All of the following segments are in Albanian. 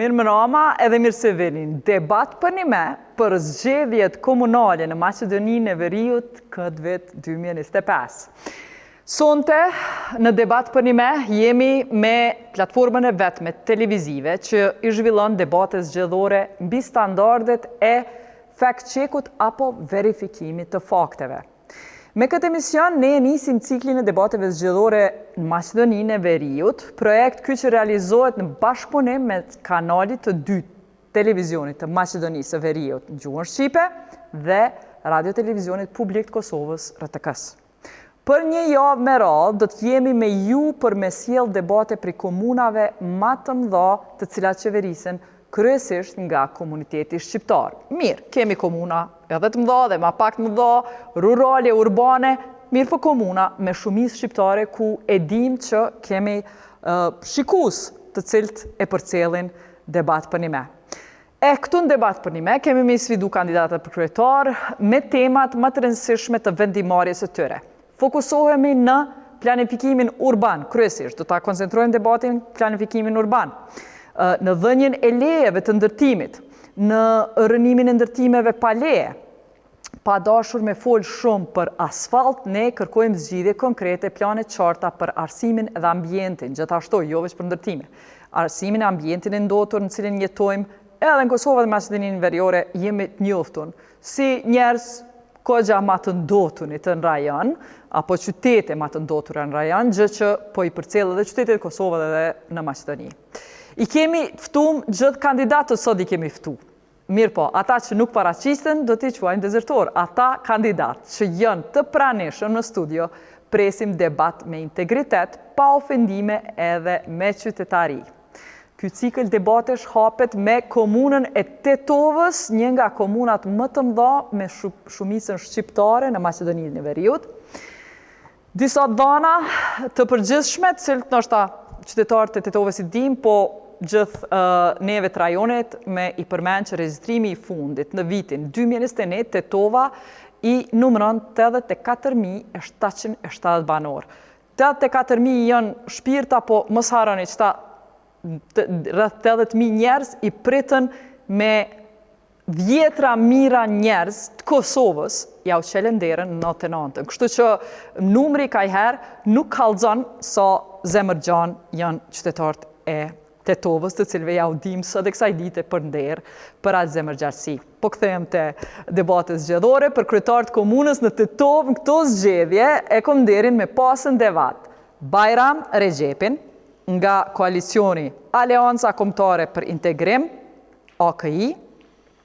Mirëmrama edhe mirë se vini në debat përnime për zgjedhjet komunale në Maqedoninë e Veriut këtë vit 2025. Sonte, në debat përnime, jemi me platformën e vetme televizive që i zhvillon debate zgjedhore mbi standardet e fact-check-ut apo verifikimit të fakteve. Me këtë emision, ne nisim ciklin e debateve zgjedhore në Maqedoninë e Veriut, projekt ky që realizohet në bashkëpunim me kanalit të dytë televizionit të Maqedonisë së Veriut në gjuhën shqipe dhe Radio Televizionit Publik të Kosovës, RTK-së. Për një javë me radhë do të jemi me ju për me sjell debate prej komunave ma të mëdha të cilat qeverisen kryesisht nga komuniteti shqiptar. Mirë, kemi komuna edhe të mëdha dhe ma pak të mëdha, rurale, urbane, mirëpo komuna me shumicë shqiptare ku e dim që kemi uh, shikus të cilët e përcjellin debat përnime. E këtu në debat përnime kemi me i sfidu kandidatët për kryetar me temat më të rëndësishme të vendimmarrjes së tyre. Fokusohemi në planifikimin urban, kryesisht, do ta koncentrojmë debatin planifikimin urban, në dhënien e lejeve të ndërtimit, në rrënimin e ndërtimeve pa leje, Pa dashur me fol shumë për asfalt, ne kërkojmë zgjidhje konkrete, plane të qarta për arsimin dhe ambientin, gjithashtu, jo veç për ndërtime. Arsimin e ambientin e ndotur në cilin jetojmë edhe në Kosovë dhe Maqedoninë Veriore jemi të njoftun si njerëz kogja ma të ndotunit në rajon, apo qytete ma të ndotura në rajon, gjë që po i përcjell edhe qytetet e Kosovës edhe në Maqedoni. I kemi ftum gjithë kandidatët sot i kemi ftu. Mirëpo, ata që nuk paraqiten do t'i quajmë dezertorë. Ata kandidatë që janë të pranishëm në studio, presim debat me integritet, pa ofendime edhe me qytetari. Ky cikël debatesh hapet me komunën e Tetovës, një nga komunat më të mëdha me shumicën shqiptare në Maqedoninë e Veriut. Disa dhana të përgjithshme, të cilët ndoshta qytetarët e Tetovës i dinë, po gjithë uh, neve të rajonit me i përmend që regjistrimi i fundit në vitin 2021 Tetova i numëron 84.770 banorë. 84.000 janë shpirta, po mos harroni që ta rreth 80.000 njerëz i pritën me dhjetra mijëra njerëz të Kosovës jau çelën derën në 99-ën. Kështu që numri kajherë nuk kallxon sa zemërgjanë janë qytetarët e Tetovës, të cilëve jau dim sot e kësaj dite për nder për atë zemërgjerësi. Po kthehem te debatet zgjedhore për kryetar të komunës në Tetovë në këto zgjedhje e kom nderin me pasë në debat Bajram Rexhepin nga koalicioni Aleanca Kombëtare për Integrim, AKI,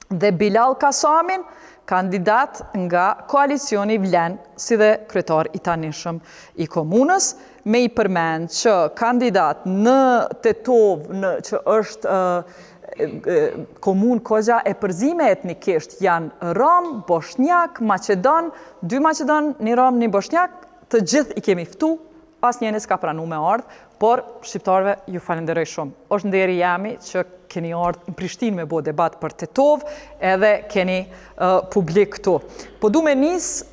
dhe Bilall Kasamin, kandidat nga koalicioni VLEN, si dhe kryetar i tanishëm i komunës, me i përmend që kandidat në Tetovë, në, që është komunë kogja e përzime etnikisht, janë Rom, Boshnjak, Maqedon, dy Maqedon, një Rom, një Boshnjak, të gjithë i kemi ftu, Asnjëni s'ka pranu me ardhë, por shqiptarëve ju falenderoj shumë. Është nderi jemi që keni ardhë në Prishtinë me bo debat për Tetovë edhe keni uh, publik këtu. Po du me nis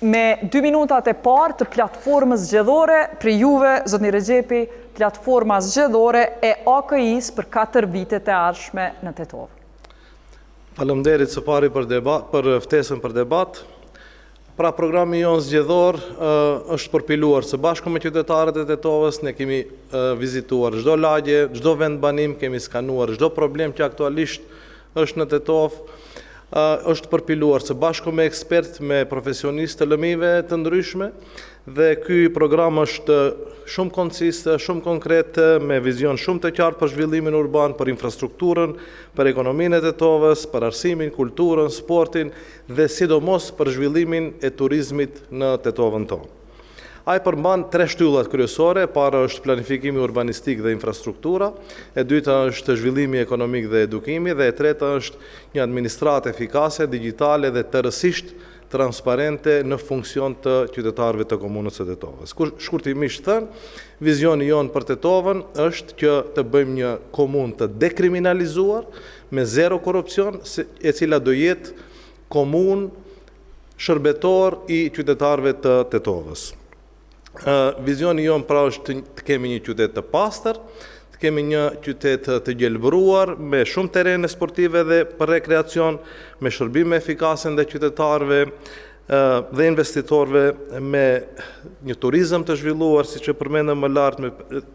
me dy minutat e parë të platformës zgjedhore prej juve, zotni Rexhepi, platforma zgjedhore e AKI-së për 4 vitet e ardhshme në Tetovë. Faleminderit së pari për debat, për ftesën për debat. Pra programi jonë zgjedhor është përpiluar së bashku me qytetarët e Tetovës, ne kemi vizituar çdo lagje, çdo vendbanim, kemi skanuar çdo problem që aktualisht është në Tetovë, është përpiluar së bashku me ekspertë, me profesionistë të lëmive të ndryshme dhe ky program është shumë konciz, shumë konkret, me vizion shumë të qartë për zhvillimin urban, për infrastrukturën, për ekonominë e Tetovës, për arsimin, kulturën, sportin, dhe sidomos për zhvillimin e turizmit në Tetovën tonë. Ai përmban tre shtyllat kryesore, e para është planifikimi urbanistik dhe infrastruktura, e dyta është zhvillimi ekonomik dhe edukimi dhe e treta është një administratë efikase, digjitale dhe tërësisht transparente në funksion të qytetarëve të Komunës së Tetovës. Shkurtimisht thënë, vizioni jonë për Tetovën është që të bëjmë një komunë të dekriminalizuar, me zero korrupsion, e cila do jetë komunë shërbetor i qytetarëve të Tetovës. Vizioni jonë pra është të kemi një qytet të pastër, të kemi një qytet të gjelbëruar, me shumë terrene sportive dhe për rekreacion, me shërbime efikase ndaj qytetarëve dhe investitorëve, me një turizëm të zhvilluar, siç e përmendëm më lart, me,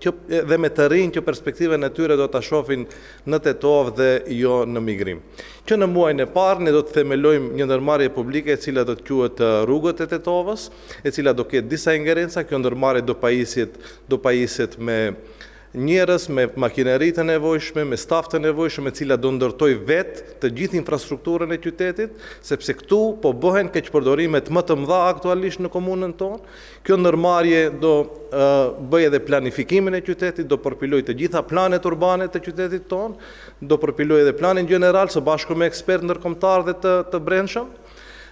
që, dhe me të rinj që perspektivën e tyre do ta shohin në Tetovë dhe jo në migrim. Që në muajin e parë ne do të themelojmë një ndërmarrje publike e cila do të quhet Rrugët e Tetovës, e cila do ketë disa ingerenca, kjo ndërmarrje do pajiset do pajiset me njerëz, me makineri të nevojshme, me staf të nevojshëm, e cila do ndërtojë vetë të gjithë infrastrukturën e qytetit, sepse këtu po bëhen keqpërdorimet më të mëdha aktualisht në komunën tonë. Kjo ndërmarrje do bëjë edhe planifikimin e qytetit, do përpilojë të gjitha planet urbane të qytetit tonë, do përpilojë edhe planin gjeneral së bashku me ekspertë ndërkombëtarë dhe të, të brendshëm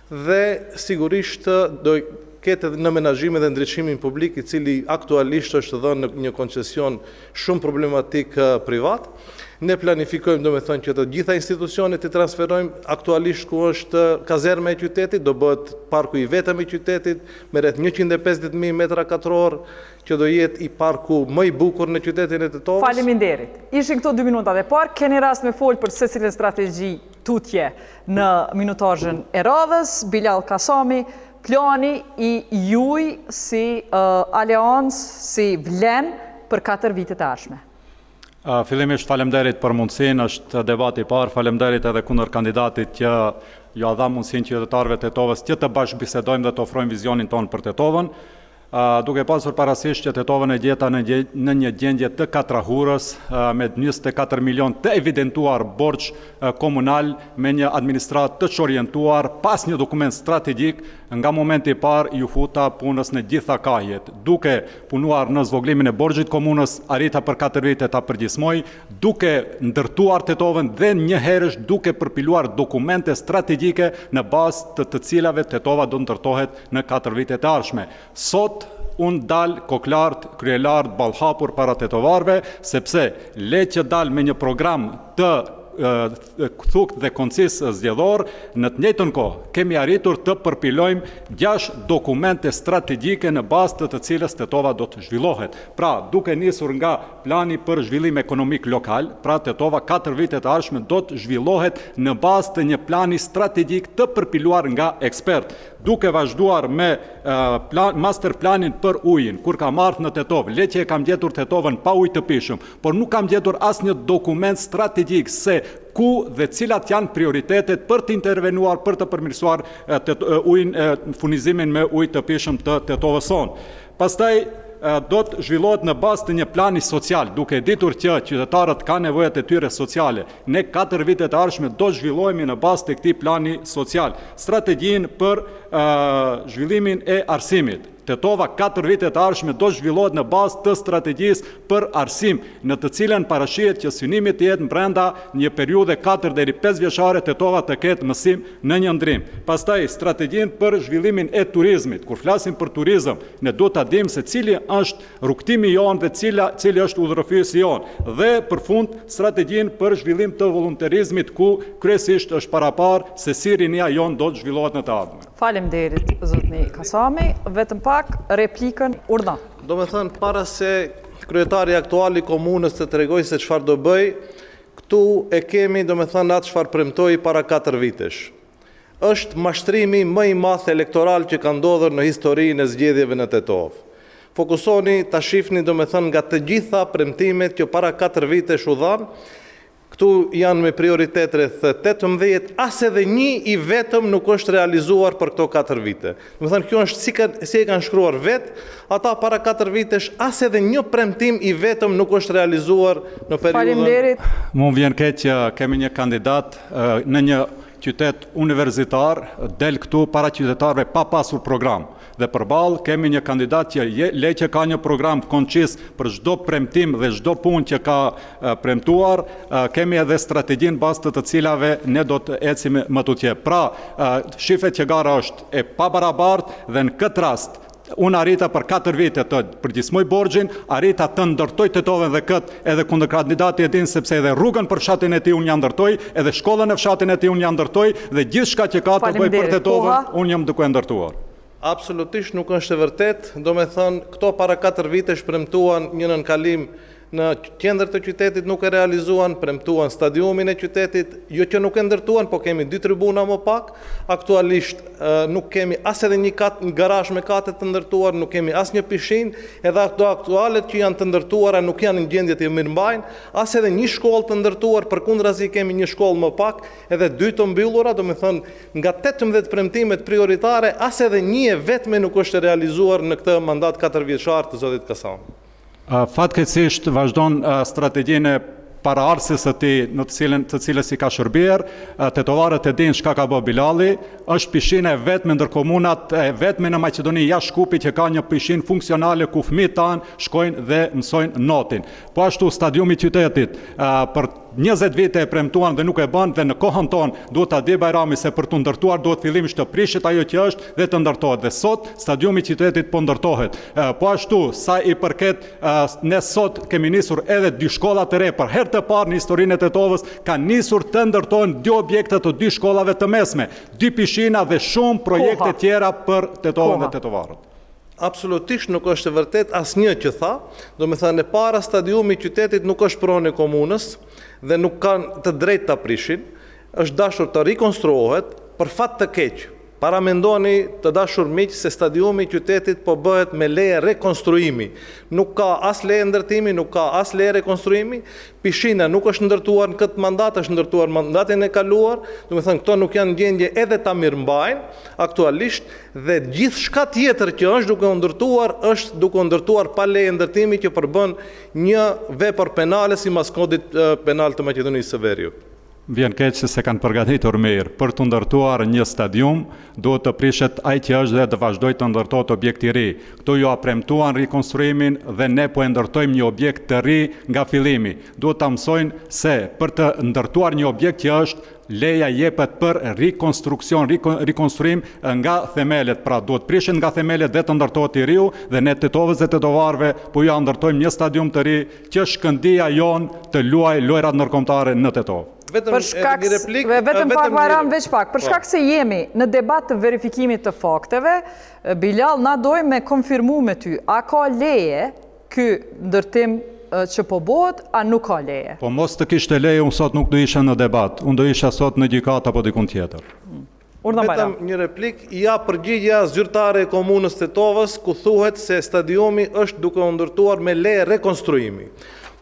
dhe sigurisht do ketë edhe në menaxhimin dhe ndriçimin publik i cili aktualisht është dhënë në një koncesion shumë problematik privat. Ne planifikojmë domethënë që të gjitha institucionet t'i transferojmë aktualisht ku është kazerma e qytetit, do bëhet parku i vetëm i qytetit me rreth 150.000 metra katror që do jetë i parku më i bukur në qytetin e Tetovës. Faleminderit. Ishin këto dy minutat e parë, keni rast me folë për secilën strategji tutje në minutazhën e radhës. Bilall Kasami, plani i juj si aleancë, si VLEN për 4 vitet e ardhshme. Fillimisht faleminderit për mundësinë, është debati i parë, faleminderit edhe kundërkandidatit që jua dha mundësinë qytetarëve të Tetovës që të bashkëbisedojmë dhe të ofrojmë vizionin tonë për Tetovën. Duke pasur parasysh që Tetovën e gjeta në, në një gjendje të katrahurës, me 24 milion të evidentuar borxh komunal, me një administratë të çorientuar, pa asnjë dokument strategjik, nga momenti i parë iu futa punës në gjitha kahjet. Duke punuar në zvogëlimin e borxhit komunës, arrita për 4 vite ta përgjysmoj, duke ndërtuar Tetovën dhe njëherësh duke përpiluar dokumente strategjike në bazë të të cilave Tetova do ndërtohet në katër vitet e ardhshme. Sot unë dal kokëlartë, kryelartë, ballëhapur para tetovarëve, sepse le që dal me një program të thuktë dhe konciz zgjedhor, në të njëjtën kohë kemi arritur të përpilojmë 6 dokumente strategjike në bazë të të cilës Tetova do të zhvillohet. Pra, duke nisur nga plani për zhvillim ekonomik lokal, pra Tetova 4 vitet e ardhshme do të zhvillohet në bazë të një plani strategjik të përpiluar nga ekspertë. Duke vazhduar me plan, master planin për ujin, kur kam ardhur në Tetovë, le që e kam gjetur Tetovën pa ujë të pijshëm, por nuk kam gjetur asnjë dokument strategjik se ku dhe cilat janë prioritetet për të intervenuar, për të përmirësuar ujin, furnizimin me ujë të pijshëm të Tetovës sonë. Pastaj do të zhvillohet në bazë të një plani social, duke ditur që qytetarët kanë nevojat e tyre sociale. Ne katër vitet e ardhshme do të zhvillohemi në bazë të këtij plani social. Strategjinë për zhvillimin e arsimit. Tetova katër vitet e ardhshme do të zhvillohet në bazë të strategjisë për arsim, në të cilën parashihet që synimi të jetë brenda një periudhe 4 deri 5 vjeçare Tetova të ketë mësim në një ndrim. Pastaj strategjinë për zhvillimin e turizmit. Kur flasim për turizëm, ne duhet ta dimë se cili është rrugëtimi jonë dhe cila, cili është udhërrëfyesi jonë. Dhe për fund, strategjinë për zhvillim të volunterizmit ku kryesisht është paraparë se si rinia jonë do të zhvillohet në të ardhmen. Faleminderit, zotni Kasami. Vetëm pak replikën urdhno. Domethënë, para se kryetari aktual i komunës të tregojë se çfarë do bëjë, këtu e kemi, domethënë, atë çfarë premtoi para 4 vitesh. Është mashtrimi më i madh elektoral që ka ndodhur në historinë e zgjedhjeve në Tetovë. Fokusoni ta shihni domethënë nga të gjitha premtimet që para 4 vitesh u dhanë, këtu janë me prioritet rreth 18, as edhe një i vetëm nuk është realizuar për këto 4 vite. Domethënë, kjo është si, ka, si e kanë shkruar vetë, ata para 4 vitesh, as edhe një premtim i vetëm nuk është realizuar në periudhën. Faleminderit. Mu më vjen keq që kemi një kandidat në një. qytet universitar, del këtu para qytetarëve pa pasur program. Dhe përballë kemi një kandidat që le që ka një program konciz për çdo premtim dhe çdo punë që ka premtuar, kemi edhe strategjinë bazë të të cilave ne do të ecim më tutje. Pra, shifet që gara është e pabarabartë dhe në këtë rast Unë arrita për 4 vite të përgjysmoj borxhin, arrita të ndërtoj Tetovën dhe këtë edhe kundërkandidati e din sepse edhe rrugën për fshatin e tij unë ja ndërtoj, edhe shkollën e fshatin e tij unë ja ndërtoj dhe gjithçka që ka të bëjë për Tetovën unë jam duke e ndërtuar. Absolutisht nuk është e vërtetë, domethënë këto para 4 vitesh premtuan një nënkalim në qendër të qytetit nuk e realizuan, premtuan stadiumin e qytetit, jo që nuk e ndërtuan, po kemi dy tribuna më pak, aktualisht nuk kemi as edhe një kat, një garazh me kate të ndërtuar, nuk kemi as një pishinë, edhe ato aktualet që janë të ndërtuara nuk janë në gjendje të mirëmbajnë, as edhe një shkollë të ndërtuar, përkundrazi kemi një shkollë më pak, edhe dy të mbyllura, domethënë nga 18 premtimet prioritare, as edhe një e vetme nuk është realizuar në këtë mandat katërvjeçar të zotit Kasami. Fatkeqësisht vazhdon strategjinë e paraardhëses së tij në të cilën të cilës i ka shërbyer, tetovarët e dinë çka ka bë Bilalli, është pishina e vetme ndër komunat e vetme në Maqedoni jashtë Shkupit që ka një pishinë funksionale ku fëmijët tanë shkojnë dhe mësojnë notin. Po ashtu stadiumi i qytetit për 20 vite e premtuan dhe nuk e bënë dhe në kohën tonë duhet ta di Bajrami se për t'u ndërtuar duhet fillimisht të prishet ajo që është dhe të ndërtohet dhe sot stadiumi i qytetit po ndërtohet. Po ashtu sa i përket ne sot kemi nisur edhe dy shkolla të re për herë të parë në historinë e Tetovës kanë nisur të ndërtohen dy objekte të dy shkollave të mesme, dy pishina dhe shumë projekte tjera për Tetovën dhe tetovarët. Absolutisht nuk është e vërtetë asnjë që tha, domethënë e para stadiumi i qytetit nuk është pronë e komunës dhe nuk kanë të drejtë ta prishin, është dashur të rikonstruohet, për fat të keq. Paramendoni të dashur miq se stadiumi i qytetit po bëhet me leje rekonstruimi. Nuk ka as leje ndërtimi, nuk ka as leje rekonstruimi, pishina nuk është ndërtuar në këtë mandat, është ndërtuar në mandatin e kaluar, domethënë këto nuk janë në gjendje edhe ta mirëmbajnë aktualisht dhe gjithçka tjetër që është duke u ndërtuar është duke u ndërtuar pa leje ndërtimi që përbën një vepër penale sipas kodit penal të Maqedonisë së Veriut. Më vjen keq se s'e kanë përgatitur mirë. Për t'u ndërtuar një stadium, duhet të prishet ai që është dhe të vazhdojë të ndërtohet objekt i ri. Këto jua premtuan rikonstruimin dhe ne po e ndërtojmë një objekt të ri nga fillimi. Duhet ta mësojnë se për të ndërtuar një objekt që është Leja jepet për rikonstruksion, rikonstruim nga themelet, pra duhet prishet nga themelet dhe të ndërtohet i riu dhe ne Tetovës dhe tetovarëve po jua ndërtojmë një stadium të ri që Shkëndija jonë të luajë lojërat ndërkombëtare në Tetovë. Vetëm Për shkak një replikë, vetëm vetëm pak Bajram, një veç pak. Për po. shkak se jemi në debat të verifikimit të fakteve, Bilall na dojmë me konfirmu me ty, a ka leje ky ndërtim që po bohet, a nuk ka leje? Po mos të kishte leje, unë sot nuk do isha në debat, unë do isha sot në gjykatë apo dikun tjetër. Urdhno Bajram. Vetëm një replikë, ja përgjigja zyrtare e komunës Tetovës, ku thuhet se stadiumi është duke u ndërtuar me leje rekonstruimi.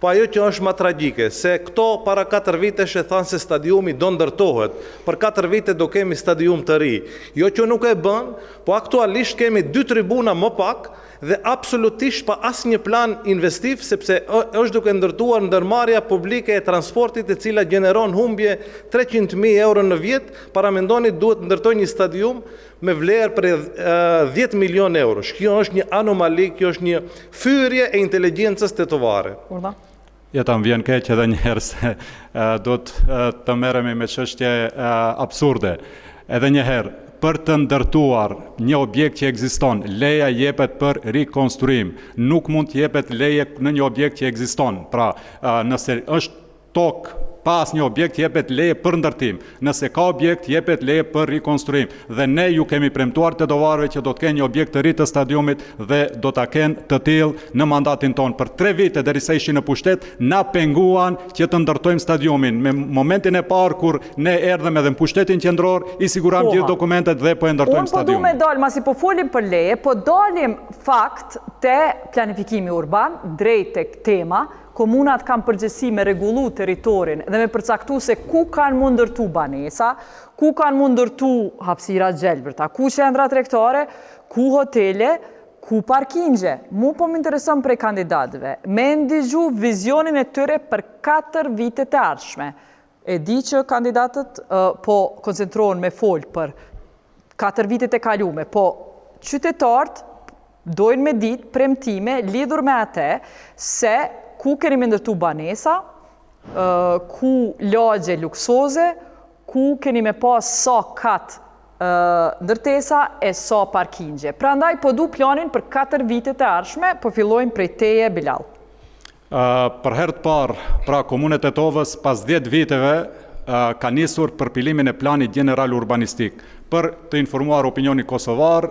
Po ajo që është ma tragjike, se këto para 4 vitesh e thanë se stadiumi do ndërtohet, për 4 vite do kemi stadium të ri. Jo që nuk e bën, po aktualisht kemi dy tribuna më pak, dhe absolutisht pa asnjë plan investiv sepse është duke ndërtuar ndërmarrja publike e transportit e cila gjeneron humbje 300.000 euro në vjet, paramendoni duhet ndërtojë një stadium me vlerë prej 10 milion eurosh. Kjo është një anomali, kjo është një fyerje e inteligjencës tetovare. Urdhno. Jeta më vjen keq edhe një herë se duhet të merremi me çështje absurde. Edhe një herë, për të ndërtuar një objekt që ekziston, leja jepet për rikonstruim. Nuk mund të jepet leje në një objekt që ekziston. Pra, nëse është tokë pa asnjë objekt jepet leje për ndërtim. Nëse ka objekt jepet leje për rikonstruim. Dhe ne ju kemi premtuar tetovarëve që do të kenë një objekt të ri të stadiumit dhe do ta kenë të tillë në mandatin tonë. Për tre vite derisa ishin në pushtet, na penguan që të ndërtojmë stadiumin. Me momentin e parë kur ne erdhëm edhe në pushtetin qendror, i siguram gjithë dokumentet dhe po e ndërtojmë Unë po du me stadiumin. dalë, masi po folim për leje, po dalim fakt te planifikimi urban, drejt tek tema, komunat kanë përgjegjësi me rregullu territorin dhe me përcaktu se ku kanë mu ndërtu banesa, ku kanë mu ndërtu hapësira gjelbërta, ku qendra tregtare, ku hotele, ku parkingje. Mu po më intereson prej kandidatëve, me ndigju vizionin e tyre për 4 vitet e ardhshme. E di që kandidatët po koncentrohen me fol për 4 vitet e kalume, po qytetarët dojnë me ditë premtime lidhur me ate se ku keni me ndërtu banesa, ku lagje luksoze, ku keni me pas sa kat ndërtesa e sa parkingje. Prandaj po du planin për 4 vitet e ardhshme, po fillojmë prej teje Bilall. Për herë të parë, pra Komuna e Tetovës pas 10 viteve ka nisur përpilimin e planit gjeneral urbanistik. Për të informuar opinionin kosovar,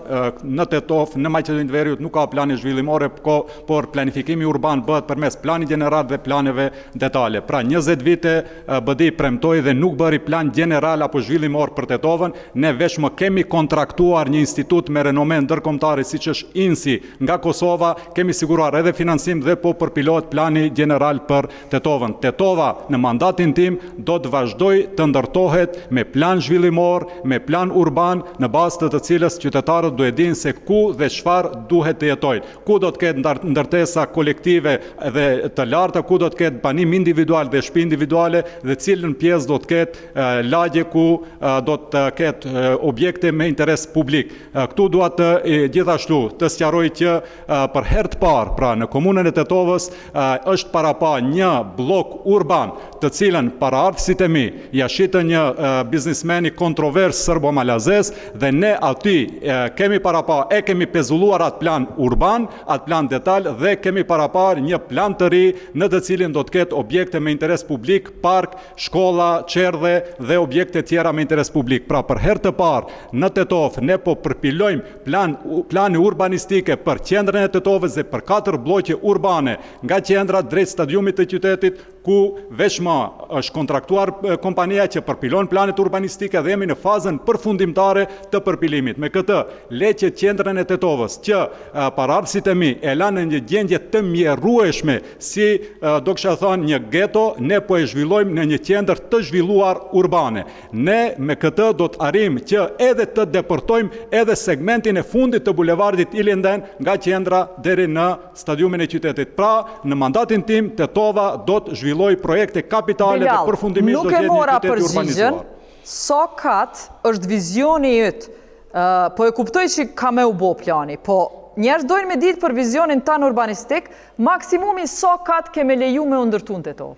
në Tetovë, në Maqedoninë e Veriut nuk ka plane zhvillimore, por planifikimi urban bëhet përmes planit gjeneral dhe planeve detale. Pra 20 vite BDI premtoi dhe nuk bëri plan gjeneral apo zhvillimor për Tetovën, ne veçmë kemi kontraktuar një institut me renome ndërkombëtare siç është INSI Nga Kosova kemi siguruar edhe financim dhe po përpilohet plani gjeneral për Tetovën. Tetova në mandatin tim do të vazhdojë të ndërtohet me plan zhvillimor, me plan urban, në bazë të të cilës qytetarët do e dinë se ku dhe çfarë duhet të jetojnë, ku do të ketë ndërtesa kolektive dhe të larta, ku do të ketë banim individual dhe shtëpi individuale dhe cilën pjesë do të ketë lagje ku do të ketë objekte me interes publik. Këtu dua të gjithashtu të sqaroj që për herë të parë, pra në komunën e Tetovës është parapa një bllok urban, të cilën paraardhësit e mi ia shitën një biznismeni kontrovers sërbo-malazez dhe ne aty kemi parapa, e kemi pezulluar atë plan urban, atë plan detal dhe kemi paraparë një plan të ri në të cilin do të ketë objekte me interes publik, park, shkolla, çerdhe dhe objekte tjera me interes publik. Pra për herë të parë në Tetovë ne po përpilojmë plan plane urbanistike për qendrën e Tetovës dhe për katër blloqe urbane nga qendra drejt stadiumit të qytetit ku veçmë është kontraktuar kompania që përpilon planet urbanistike dhe jemi në fazën përfundimtare të përpilimit. Me këtë, le që qendrën e Tetovës, që paraardhësit e mi e lanë në një gjendje të mjerueshme Si do kisha thënë një geto, ne po e zhvillojmë në një qendër të zhvilluar urbane. Ne me këtë do të arrijmë që edhe të depërtojmë edhe segmentin e fundit të bulevardit Ilinden nga qendra deri në stadiumin e qytetit. Pra, në mandatin tim, Tetova do të zhvillojë projekte kapitale dhe përfundimisht do të jetë një qytet i urbanizuar. Sa kat është vizioni yt Po e kuptoj që ka me u bo plani, po njerëz dojnë me ditë për vizionin tan urbanistik, maksimumi sa kat ke me leju me u ndërtu në Tetovë?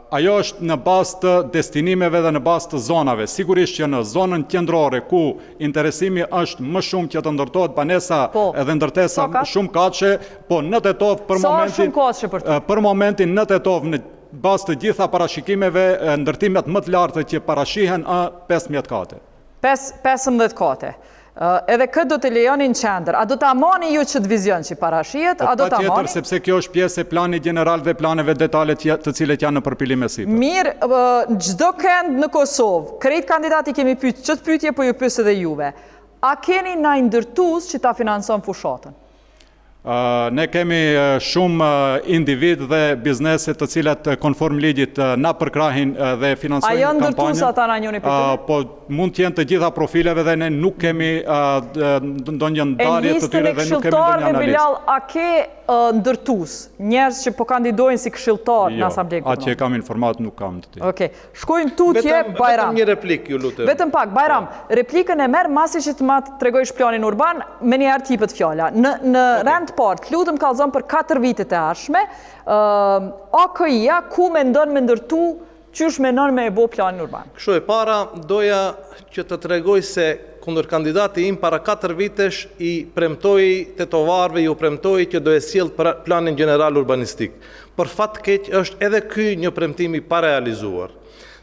Ajo është në bazë të destinimeve dhe në bazë të zonave. Sigurisht që në zonën qendrore ku interesimi është më shumë që të ndërtohet banesa po, edhe ndërtesa shumëkatëshe, po në Tetovë për momentin për momentin në Tetovë në bazë të gjitha parashikimeve ndërtimet më të larta që parashihen ë 15 kate. 15 kate. Edhe këtë do të lejoni në qendër. A do ta mani ju qët vizion që parashihet, a do ta mani? Patjetër, sepse kjo është pjesë e planit gjeneral dhe planeve detale të cilët janë në përpilim e sipër. Mirë, çdo kend në Kosovë, krejt kandidatët i kemi pyet qët pyetje, po ju pyes edhe juve. A keni naj ndërtues që ta financon fushatën? Ne kemi shumë individë dhe biznese të cilat konform ligjit na përkrahin dhe financojnë kampanjën. A janë ndërtues ata na njëri për tyre? Po mund të jenë të gjitha profileve dhe ne nuk kemi ndonjë ndarje të tyre dhe nuk kemi ndonjë analizë. Bilall, a ke ndërtues, njerëz që po kandidojnë si këshilltarë në jo, Asamblenë Komunale? Jo, atë që kam informatë nuk kam të tillë. Okej. Shkojmë tutje, Bajram. Vetëm një replikë, ju lutem. Vetëm pak, Bajram, po. replikën e merr masi që të ma tregojsh planin urban, menjëherë të jipet fjala. Në, në okay. rend të parë, të lutem kallzom për 4 vitet e ardhshme, uh, AKI-ja, ku mendon me ndërtu, qysh mendon me e bo planin urban? Kështu e para, doja që të tregoj se kundërkandidati im para 4 vitesh i premtoi tetovarëve, ju premtoi që do e sjell planin gjeneral urbanistik. Për fat të keq është edhe ky një premtim i parealizuar.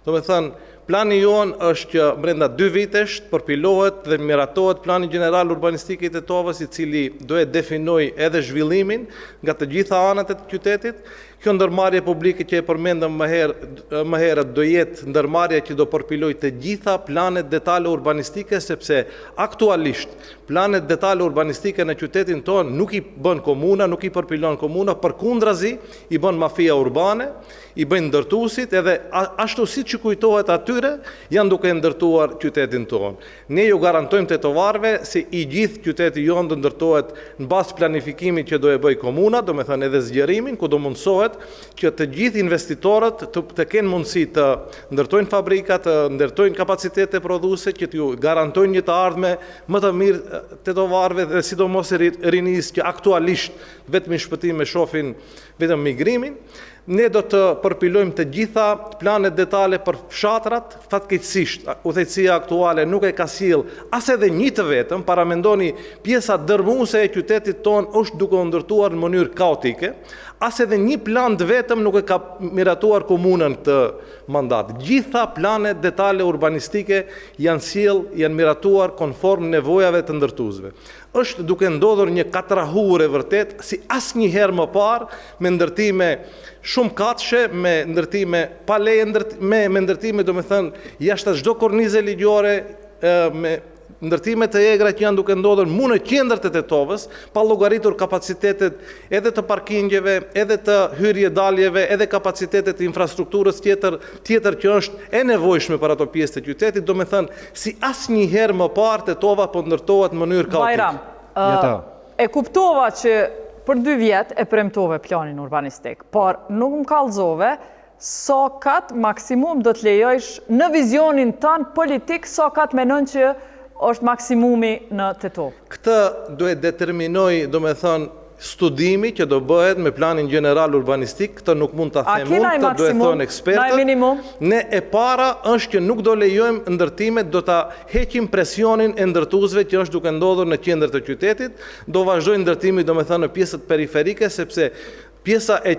Domethënë, plani jonë është që brenda dy vitesh të përpilohet dhe miratohet plani gjeneral urbanistik i Tetovës, i cili do e definojë edhe zhvillimin nga të gjitha anët e qytetit. Kjo ndërmarrje publike që e përmendëm më herë, më herët do jetë ndërmarrja që do përpilojë të gjitha planet detale urbanistike sepse aktualisht Planet detale urbanistike në qytetin tonë nuk i bën komuna, nuk i përpilon komuna, përkundrazi i bën mafia urbane, i bëjnë ndërtuesit edhe ashtu siç ju kujtohet atyre, janë duke ndërtuar qytetin tonë. Ne ju garantojmë tetovarëve se i gjithë qyteti jonë do ndërtohet në bazë planifikimit që do e bëjë komuna, domethënë edhe zgjerimin, ku do mundësohet. ndërtohet që të gjithë investitorët të, të kenë mundësi të ndërtojnë fabrika, të ndërtojnë kapacitete prodhuese që t'ju garantojnë një të ardhme më të mirë tetovarëve dhe sidomos rinisë që aktualisht vetëm shpëtim e shofin vetëm migrimin. Ne do të përpilojmë të gjitha planet detale për fshatrat, fatkeqësisht, udhëheqësia aktuale nuk e ka sjell as edhe një të vetëm, paramendoni pjesa dërmuese e qytetit tonë është duke u ndërtuar në mënyrë kaotike, as edhe një plan të vetëm nuk e ka miratuar komuna në këtë mandat. Gjitha planet detale urbanistike janë sjell, janë miratuar konform nevojave të ndërtuesve. Është duke ndodhur një katrahurë e vërtetë si asnjëherë më parë me ndërtime shumëkatëshe, me ndërtime pa leje me me ndërtime domethënë jashtë çdo kornize ligjore, me ndërtime të egra që janë duke ndodhur mu në qendër të Tetovës, pa llogaritur kapacitetet edhe të parkingjeve, edhe të hyrje-daljeve, edhe kapacitetet e infrastrukturës tjetër, tjetër që është e nevojshme për ato pjesë të qytetit, domethënë Si asnjëherë më parë Tetova po ndërtohet në mënyrë kaotike. Bajram, e kuptova që për dy vjet e premtove planin urbanistik, por nuk më kallzove sa kat maksimum do të lejojsh në vizionin tënd politik, sa kat menon që është maksimumi në Tetovë. Këtë do e determinojë, domethënë, studimi që do bëhet me planin gjeneral urbanistik, këtë nuk mund ta them unë, këtë do e thonë ekspertët. Ne e para është që nuk do lejojmë ndërtimet, do ta heqim presionin e ndërtuesve që është duke ndodhur në qendër të qytetit, do vazhdojë ndërtimi domethënë në pjesët periferike sepse pjesa e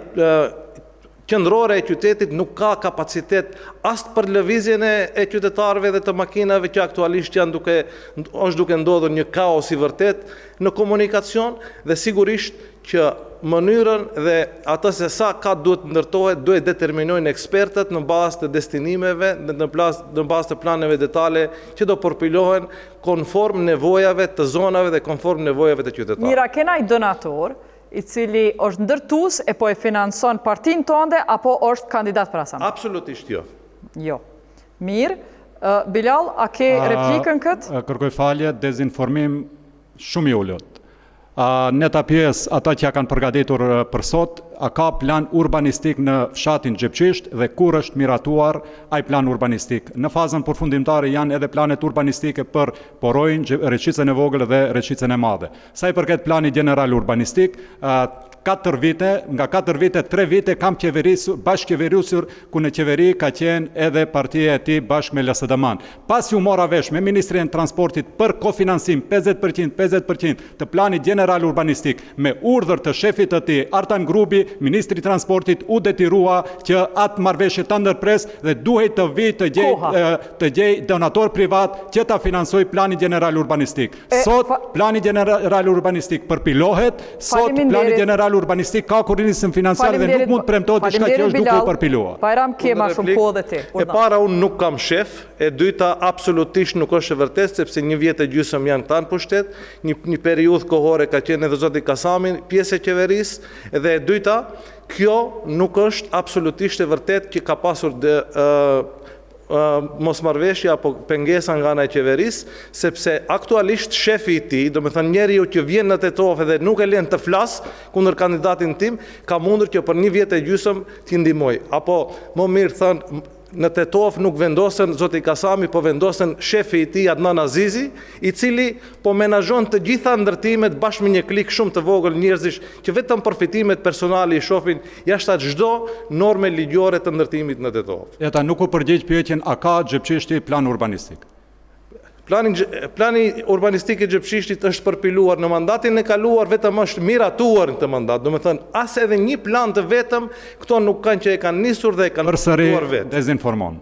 qendrore e qytetit nuk ka kapacitet as për lëvizjen e, e qytetarëve dhe të makinave që aktualisht janë duke është duke ndodhur një kaos i vërtetë në komunikacion dhe sigurisht që mënyrën dhe atë se sa kat duhet ndërtohet duhet determinojnë ekspertët në bazë të destinimeve dhe në, plas, në bazë të planeve detale që do përpilohen konform nevojave të zonave dhe konform nevojave të qytetarëve. Mirë, a ke naj donator i cili është ndërtues e po e financon partinë tënde apo është kandidat për asamble? Absolutisht jo. Jo. Mirë. Bilall, a ke replikën këtë? Kërkoj falje, dezinformim shumë i ulët. Ne ta pyes ata që ja kanë përgatitur për sot, a ka plan urbanistik në fshatin Xhepçisht dhe kur është miratuar ai plan urbanistik? Në fazën përfundimtare janë edhe planet urbanistike për Porojin, Reçicën e Vogël dhe Reçicën e Madhe. Sa i përket planit gjeneral urbanistik, 4 vite, nga 4 vite, 3 vite kam qeverisur, bashkëqeverisur, ku në qeveri ka qenë edhe partia e tij bashkë me LSDM-n. Pasi u mora vesh me Ministrinë e Transportit për kofinancim 50%, 50% të planit gjeneral urbanistik, me urdhër të shefit të tij, Artan Grubi, ministri i Transportit u detyrua që atë marrëveshje ta ndërpresë dhe duhej të vijë të gjejë të gjejë donator privat që ta financojë planin gjeneral urbanistik. Sot plani gjeneral urbanistik përpilohet, sot plani gjeneral urbanistik ka kornizën financiare dhe nuk mund të premtohet diçka që është duke u përpiluar. Bajram ke ma shumë kohë dhe ti. E para unë nuk kam shef, e dyta absolutisht nuk është e vërtetë sepse një vjet e gjysmë janë këta në pushtet, një një periudhë kohore ka qenë edhe zoti Kasami pjesë e qeverisë dhe e dyta kjo nuk është absolutisht e vërtetë që ka pasur mosmarrëveshje apo pengesa nga ana e qeverisë, sepse aktualisht shefi i tij, domethënë njeriu që vjen në Tetovë dhe nuk e lën të flasë kundër kandidatin tim, ka mundur që për një vjet e gjysmë t'i ndihmojë. Apo më mirë thënë, në Tetovë nuk vendosen zoti Kasami, po vendosen shefi i tij Adnan Azizi, i cili po menaxhon të gjitha ndërtimet bashkë me një klikë shumë të vogël njerëzish që vetëm përfitimet personale i shohin jashtë çdo norme ligjore të ndërtimit në Tetovë. Jeta nuk u përgjigj pyetjen a ka Xhepçishti plan urbanistik? Plani, plani urbanistik i Xhepçishtit është përpiluar në mandatin e kaluar, vetëm është miratuar në këtë mandat. Domethënë, as edhe një plan të vetëm, këto nuk kanë që e kanë nisur dhe e kanë përpiluar vetë. Përsëri dezinformon.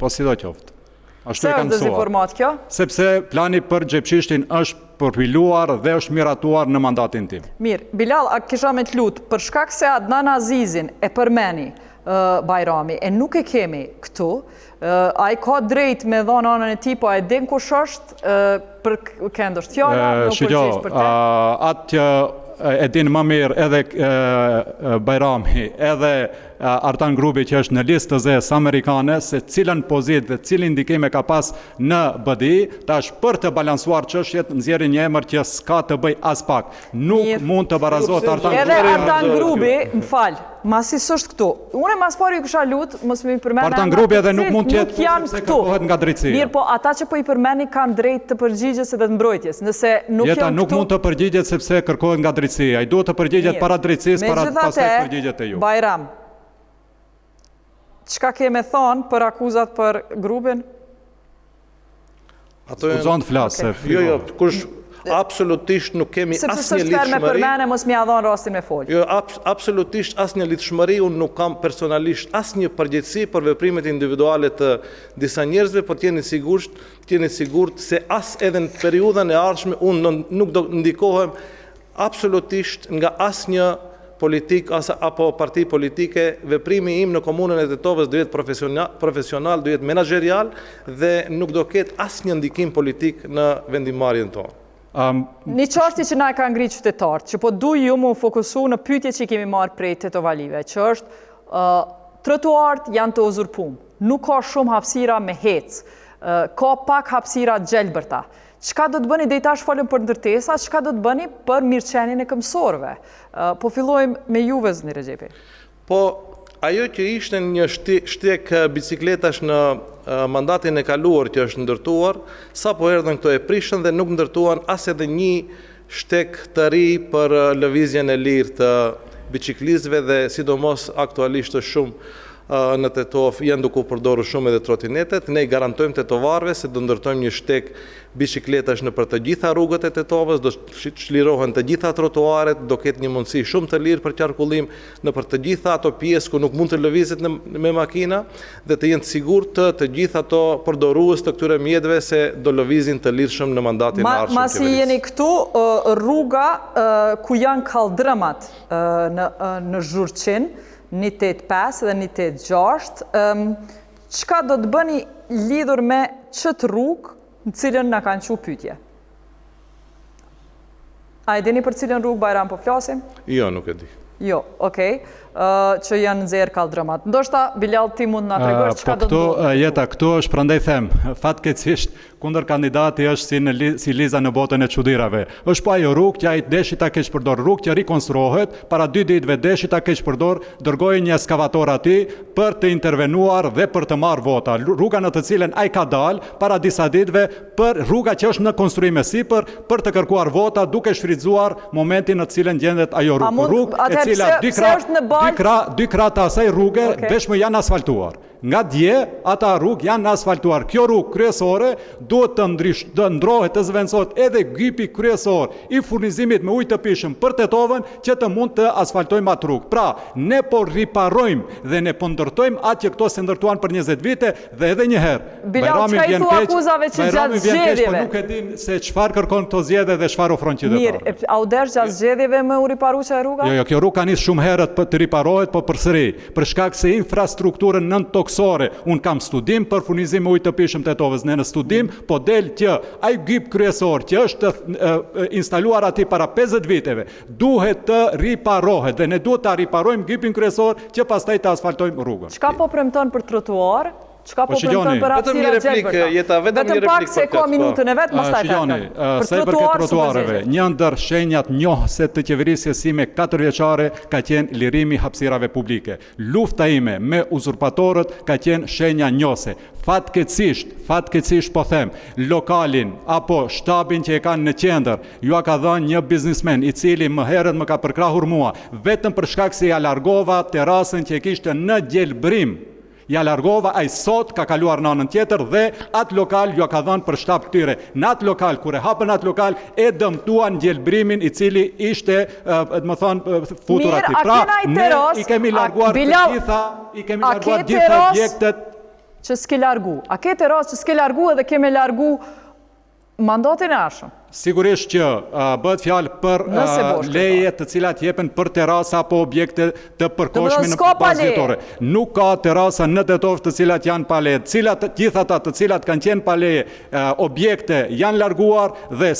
Po sido qoftë. Ashtu e kanë mësuar. Pse është dezinformatë kjo? Sepse plani për Xhepçishtin është përpiluar dhe është miratuar në mandatin tim. Mirë, Bilall, a kisha me të lutë, për shkak se Adnan Azizin e përmeni Bajrami, e nuk e kemi këtu, ai ka drejt me dhonë anën e tij, po e din kush është, për kënd është fjala, me u përgjigj për te. Atë që e din më mirë edhe Bajrami, edhe. Artan Grubi që është në listë të zezë amerikane se cilën pozitë dhe cilin ndikim e ka pas në BDI, tash për të balansuar çështjet nxjerrin një emër që s'ka të bëjë aspak. Nuk mund të barazohet Artan Grubi. Edhe Artan Grubi, më fal, masi s'është këtu. Unë mas pari ju kisha lut, mos me i përmend Artan Grubi edhe nuk mund të jetë këtu sepse kërkohet nga drejtësia. Mirë, po ata që po i përmendni kanë drejt të përgjigjes edhe të mbrojtjes. Nëse nuk janë këtu Jeta nuk mund të përgjigjet sepse kërkohet nga drejtësia. Ai duhet të përgjigjet para drejtësisë, para pastaj të përgjigjet te ju. Bajram, çka ke me thonë për akuzat për Grubin? Ato janë... S'guxon të flasë, se Jo, jo, kush absolutisht nuk kemi asnjë lidhshmëri. Sepse s'është fer me përmene, mos m'ia dhonë rastin me folë. Jo, absolutisht asnjë lidhshmëri, unë nuk kam personalisht asnjë përgjegjësi për veprimet individuale të disa njerëzve, por të jeni sigurt, të jeni sigurt se as edhe në periudhën e ardhshme unë nuk do ndikohem absolutisht nga asnjë politikë as apo parti politike, veprimi im në komunën e Tetovës do jetë profesional, do jetë menaxherial dhe nuk do ketë asnjë ndikim politik në vendimmarrjen tonë. Një çështje që na e kanë ngritë qytetarët, që po du ju me u fokusu në pyetje që i kemi marrë prej tetovalive, që është trotuarët janë të uzurpum, nuk ka shumë hapësira me hec, ka pak hapësira gjelbërta. Çka do të bëni, deri tash folëm për ndërtesa, çka do të bëni për mirëqenien e këmbësorëve? Po fillojmë me juve, zotni Rexhepi. Po, ajo që ishte një shteg bicikletash në mandatin e kaluar që është ndërtuar, sapo erdhën këto e prishën dhe nuk ndërtuan as edhe një shteg të ri për lëvizjen e lirë të biciklistëve dhe sidomos aktualisht është shumë në Tetovë janë duke u përdorur shumë edhe trotinetet. Ne i garantojmë tetovarëve se do ndërtojmë një shteg bicikletash nëpër të gjitha rrugët e Tetovës, do çlirohen të gjitha trotuaret, do ketë një mundësi shumë të lirë për qarkullim nëpër të gjitha ato pjesë ku nuk mund të lëvizet me makina dhe të jenë të sigurt të, të gjithë ato përdorues të këtyre mjeteve se do lëvizin të lirshëm në mandatin e ardhshëm të qeverisë. Masi jeni këtu, rruga ku janë kalldrëmat në në Zhurqin, 185 dhe 186, çka do të bëni lidhur me qëtë rrugë në cilën na kanë çu pyetje? A e dini për cilën rrugë Bajram po flasim? Jo, nuk e di. Jo, okej, që janë nxjerrë kalldrëmat. Ndoshta, Bilall, ti mund na tregosh çka po do të ndodhë. Jeta, këtu është prandaj them, fatkeqësisht kundërkandidati është si në si Liza në botën e çudirave. Është po ajo rrugë që ai deshi ta keqpërdor, rrugë që rikonstruohet, para dy ditëve deshi ta keqpërdor, dërgoi një eskavator aty për të intervenuar dhe për të marrë vota. Rruga në të cilën ai ka dalë para disa ditëve për rruga që është në konstruim e sipër për të kërkuar vota duke shfrytëzuar momentin në të cilën gjendet ajo rrugë. Rrugë e cila dy krah dy krah dy krah të asaj rruge okay. veçmë janë asfaltuar. Nga dje ata rrugë janë asfaltuar. Kjo rrugë kryesore duhet të ndrysh, të ndrohet, të zëvendësohet edhe gypi kryesor i furnizimit me ujë të pijshëm për Tetovën që të mund të asfaltojmë atë rrugë. Pra, ne po riparojmë dhe ne po ndërtojmë atë që këto s'e ndërtuan për 20 vite dhe edhe një herë Bilall, çka i thua akuzave që gjatë zgjedhjeve? Po nuk e din se çfarë kërkon këto zgjedhje dhe çfarë ofron qytetarëve. Mirë, a u desh gjatë zgjedhjeve me u riparu qajo rruga? Jo, jo, kjo rrugë ka nis shumë herët për të riparohet, po përsëri, për shkak se infrastrukturën nëntokësore, unë kam studim për furnizim me ujë të pijshëm Tetovës, ne në studim po del që ai gyp kryesor që është instaluar aty para 50 viteve, duhet të riparohet dhe ne duhet ta riparojmë gypin kryesor që pastaj të asfaltojmë rrugën. Çka po premton për trotuar? Çka po, po premton për hapësira të gjelbërta? Jeta, vetëm një replikë pak se ka po. minutën e vet, pastaj ta Shikoni, sa i përket trotuareve, një ndër shenjat njohëse të qeverisjes sime katërvjeçare ka qenë lirimi i hapësirave publike. Lufta ime me uzurpatorët ka qenë shenja njohëse. Fatkeqësisht, fatkeqësisht po them, lokalin apo shtabin që e kanë në qendër, jua ka dhënë një biznismen i cili më herët më ka përkrahur mua, vetëm për shkak se ia largova terasën që e kishte në gjelbrim. Ia largova, ai sot ka kaluar në anën tjetër dhe atë lokal jua ka dhënë për shtab këtyre. Në atë lokal, kur e hapën atë lokal, e dëmtuan gjelbrimin i cili ishte, domethënë, futur aty. Pra, ne i kemi larguar të gjitha, i kemi larguar gjitha objektet që s'ke largu? A ke terasë që s'ke largu edhe ke me largu Mandatin e ardhshëm. Sigurisht që bëhet fjalë për leje të cilat jepen për terasa apo objekte të përkohshme në bazë vjetore. Nuk ka terasa në Tetovë të cilat janë pa leje. Cilat gjithë ata të cilat kanë qenë pa leje objekte janë larguar dhe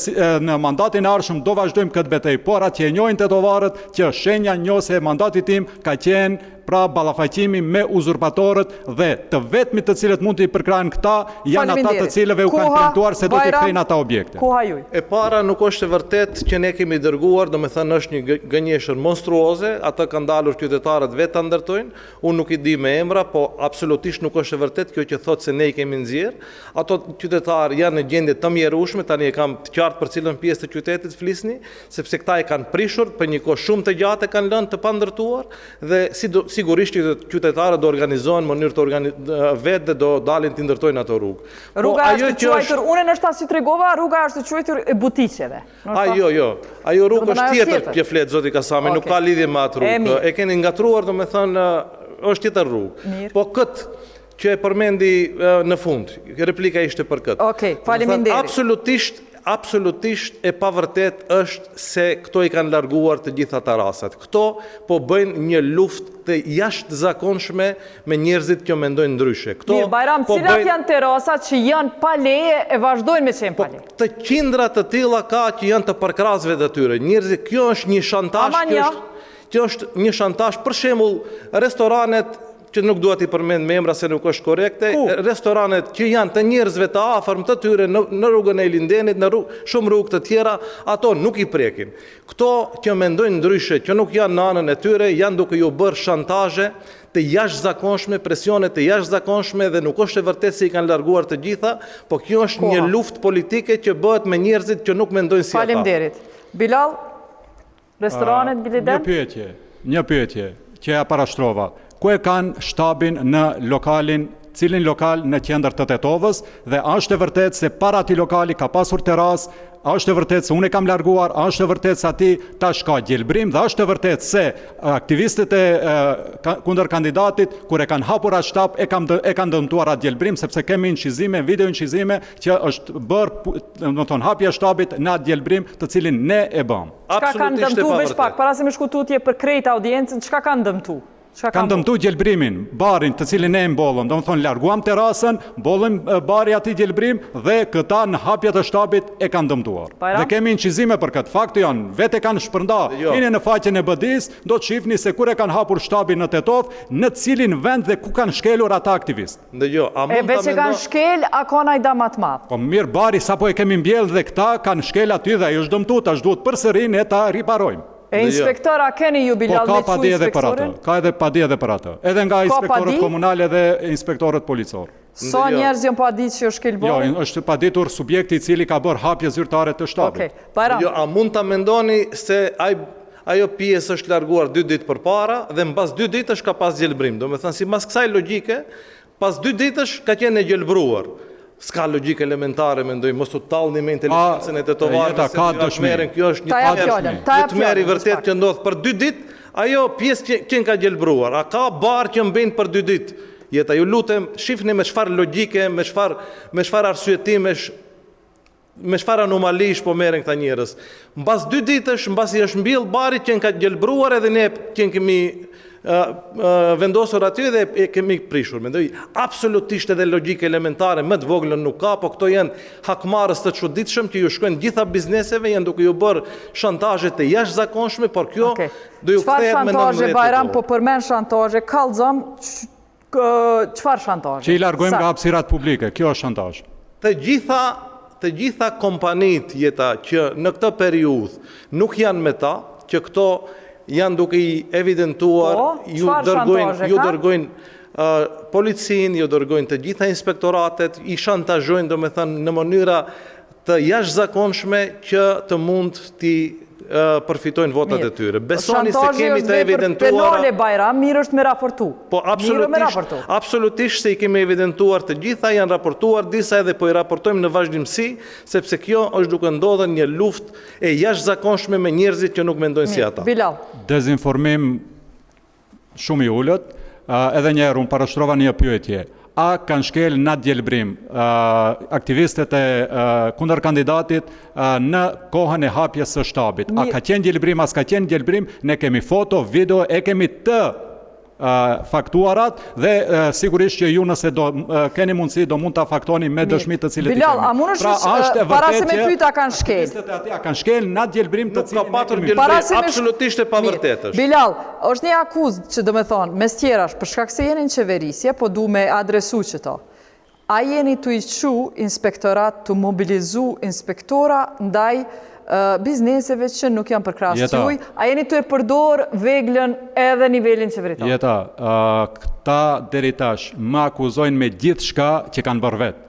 në mandatin e ardhshëm do vazhdojmë këtë betejë. Por atë që e njohin tetovarët që shenja njohëse e mandatit tim ka qenë pra ballafaqimi me uzurpatorët dhe të vetmit të cilët mund t'i përkrahin këta janë ata të cilëve u kanë premtuar se do t'i kthejnë ata objekte. Koha juj. E para nuk është e vërtetë që ne kemi dërguar, domethënë është një gënjeshtër monstruoze, atë kanë dalur qytetarët vetë ta ndërtojnë, unë nuk i di me emra, po absolutisht nuk është e vërtetë kjo që thotë se ne i kemi nxjerrë. Ato qytetarë janë në gjendje të mjerueshme, tani e kam të qartë për cilën pjesë të qytetit flisni, sepse këta e kanë prishur, për një kohë shumë të gjatë e kanë lënë të pandërtuar dhe si do, sigurisht që qytetarët do organizohen në mënyrë të organi, vetë dhe do dalin t'i ndërtojnë ato rrugë. Po, rruga po, është quajtur, unë ndoshta si tregova, rruga është quajtur e butiqeve. A, jo, jo. Ajo rrugë është tjetër që flet zoti Kasami, nuk ka lidhje me atë rrugë. E keni ngatërruar, domethënë, është tjetër rrugë. Po këtë që e përmendi në fund, replika ishte për këtë. Okej, faleminderit. Absolutisht, absolutisht e pavërtetë është se këto i kanë larguar të gjitha terasat. Këto po bëjnë një luftë të jashtëzakonshme me njerëzit që mendojnë ndryshe. Këto Mirë, Bajram, po cilat bëjnë... janë terasat që janë pa leje e vazhdojnë me qenë pa po, leje? Të qindra të tilla ka që janë të përkrahësve të tyre. Njerëzit, kjo është një shantazh, kjo është, kjo është një shantazh, për shembull, restoranet që nuk dua t'i përmend me emra se nuk është korrekte, restoranet që janë të njerëzve të afërm të tyre në, në rrugën e Ilindenit, në rrugë, shumë rrugë të tjera, ato nuk i prekin. Këto që mendojnë ndryshe, që nuk janë në anën e tyre, janë duke ju bërë shantazhe të jashtëzakonshme, presione të jashtëzakonshme dhe nuk është e vërtetë se i kanë larguar të gjitha, po kjo është një luftë politike që bëhet me njerëzit që nuk mendojnë si ata. Faleminderit. Bilall, Restoranet Biliden? Një pyetje, një pyetje që ja parashtrova. Ku e kanë shtabin në lokalin, cilin lokal në qendër të Tetovës dhe a është e vërtetë se para atij lokali ka pasur terasë, a është e vërtetë se unë e kam larguar, a është e vërtetë se aty tash ka gjelbrim dhe a është e vërtetë se aktivistët e kundër kandidatit kur e kanë hapur atë shtab e kanë e kanë dëmtuar atë gjelbrim sepse kemi incizime, video incizime që është bërë, domethënë hapja e shtabit në atë gjelbrim të cilin ne e bëmë. Çka kanë dëmtu veç pak, para se me shku tutje për krejt audiencën, çka kanë dëmtu? Çka kanë dëmtu gjelbrimin, barin të cilin ne e mbollëm, domethënë larguam terasën, mbollëm bari aty gjelbrim dhe këta në hapje të shtabit e kanë dëmtuar. Dhe kemi incizime për këtë, fakte janë, vetë e kanë shpërnda, jo. Hini në faqen e BDI-së, do të shihni se kur e kanë hapur shtabin në Tetovë, në cilin vend dhe ku kanë shkelur ata aktivistë. Ndëgjo, a mund ta mendo... E veç e kanë shkel, a ka naj dam ma të madh? Po mirë, bari sapo e kemi mbjellë dhe këta kanë shkel aty dhe ai është dëmtu, tash duhet përsëri ne ta riparojmë. E inspektor, a keni ju Bilall po, me qu inspektorin? Po ka edhe padi edhe për atë. Edhe nga inspektorët komunale dhe inspektorët policorë. Sa njerëz janë padit që është shkel bari? Jo, është paditur subjekti i cili ka bërë hapje zyrtare të shtabit. Okej, Bajram. Jo, a mund ta mendoni se ai ajo pjesë është larguar dy ditë përpara dhe mbas dy ditësh ka pas gjelbrim. Domethënë, sipas kësaj logjike, pas dy ditësh ka qenë e gjelbruar. S'ka logjikë elementare, mendoj, mos u tallni me inteligjencën e tetovarëve, se ka dëshmi. Kjo është një tmerr, një tmerr i vërtetë që ndodh për dy ditë, ajo pjesë qenka gjelbruar. A ka bar që mbin për dy ditë? Jeta, ju lutem, shifni me çfarë logjike, me çfarë me çfarë arsyetimesh Me çfarë anomalish po merren këta njerëz? Mbas dy ditësh, mbasi është mbjell bari qenka gjelbruar edhe ne qenkemi vendosur aty dhe e kemi prishur. Mendoj, absolutisht edhe logjikë elementare më të voglën nuk ka, po këto janë hakmarrës të çuditshëm që ju shkojnë gjitha bizneseve, janë duke ju bërë shantazhe të jashtëzakonshme, por kjo okay. do ju kthehet me 19 shantazhe Bajram po përmend shantazhe, kallzom Çfarë shantazhe? Që i largojmë nga hapësirat publike, kjo është shantazh. Të gjitha të gjitha kompanitë jeta që në këtë periudhë nuk janë me ta, që këto janë duke i evidentuar, po, ju dërgojnë, ju dërgojnë policinë, ju dërgojnë të gjitha inspektoratet, i shantazhojnë, domethënë, në mënyra të jashtëzakonshme që të mund t'i përfitojnë votat e tyre. Besoni se kemi të evidentuara... Penale, Bajram, mirë është me raportu. Po, absolutisht, absolutisht se i kemi evidentuar të gjitha, janë raportuar disa edhe po i raportojmë në vazhdimësi, sepse kjo është duke ndodhur një luftë e jashtëzakonshme me njerëzit që nuk mendojnë si ata. Bilall. Dezinformim shumë i ulët. Edhe një herë unë parashtrova një pyetje. A kanë shkel në djelbrim aktivistët e kundërkandidatit në kohën e hapjes së shtabit? A ka qenë djelbrim, a s'ka qenë djelbrim? Ne kemi foto, video, e kemi të faktuarat dhe sigurisht që ju nëse do keni mundësi do mund ta faktoni me dëshmi të cilët i kemi. Bilall, a mundesh pra, është e para se me pyet a kanë shkel? Aktivistët e atij a kanë shkel në djelbrim të cilin Nuk ka patur djelbrim, absolutisht e pavërtetë është. Bilall, është një akuzë që do me thonë, mes tjerash, për shkak se jeni në qeverisje, po du me adresu qëto. A jeni tu i çu inspektorat tu mobilizu inspektora ndaj bizneseve që nuk janë përkrahës tuj, a jeni tu e përdor veglën edhe nivelin qeveritar? Jeta, këta deri tash më akuzojnë me gjithçka që kanë bërë vetë.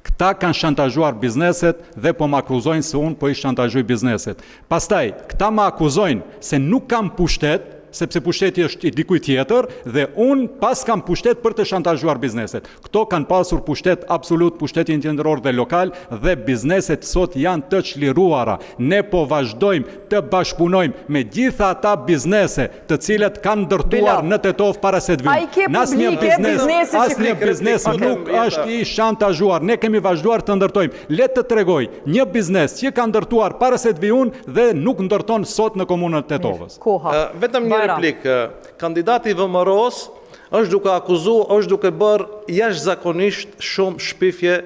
Këta kanë shantazhuar bizneset dhe po më akuzojnë se unë po i shantazhoj bizneset. Pastaj, këta më akuzojnë se nuk kam pushtet, sepse pushteti është i dikujt tjetër dhe unë paskam pushtet për të shantazhuar bizneset. Këto kanë pasur pushtet absolut, pushtetin qendror dhe lokal dhe bizneset sot janë të çliruara. Ne po vazhdojmë të bashkëpunojmë me gjitha ata biznese të cilët kanë ndërtuar në Tetovë para se të vijnë. Në asnjë biznes, asnjë biznes nuk është i shantazhuar. Ne kemi vazhduar të ndërtojmë. Le të tregojë një biznes që ka ndërtuar para se të vij unë dhe nuk ndërton sot në komunën e Tetovës. Koha. Vetëm një replikë. Kandidati i VMRO-së është duke akuzu, është duke bërë jashtëzakonisht shumë shpifje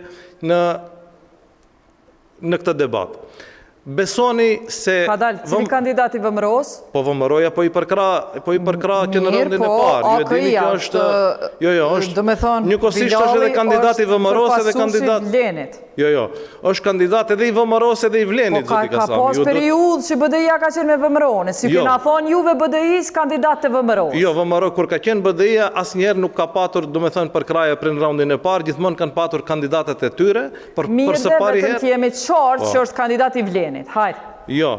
në në këtë debat. Besoni se Ka dalë, cili kandidat i VMRO-s? Po VMRO-ja po i përkrah, po i përkrah që në rundin e po, parë. Ju e dini që është Jo, jo, është. Do me thonë, njëkohësisht është edhe kandidat i VMRO-s edhe kandidat Vlenit. Jo, jo. Është kandidat edhe i VMRO-s edhe i Vlenit, po, zoti Kasami. Ka pas periudhë që BDI-ja ka qenë me VMRO-n, si jo. kena thonë juve BDI-s kandidat të VMRO-s. Jo, VMRO kur ka qenë BDI-ja asnjëherë nuk ka patur, do me thënë, përkrahje për në raundin e parë, gjithmonë kanë patur kandidatët e tyre, Për, Mirë për së pari vetëm të jemi qartë po. që është kandidat i Vlenit. Hajde. Jo.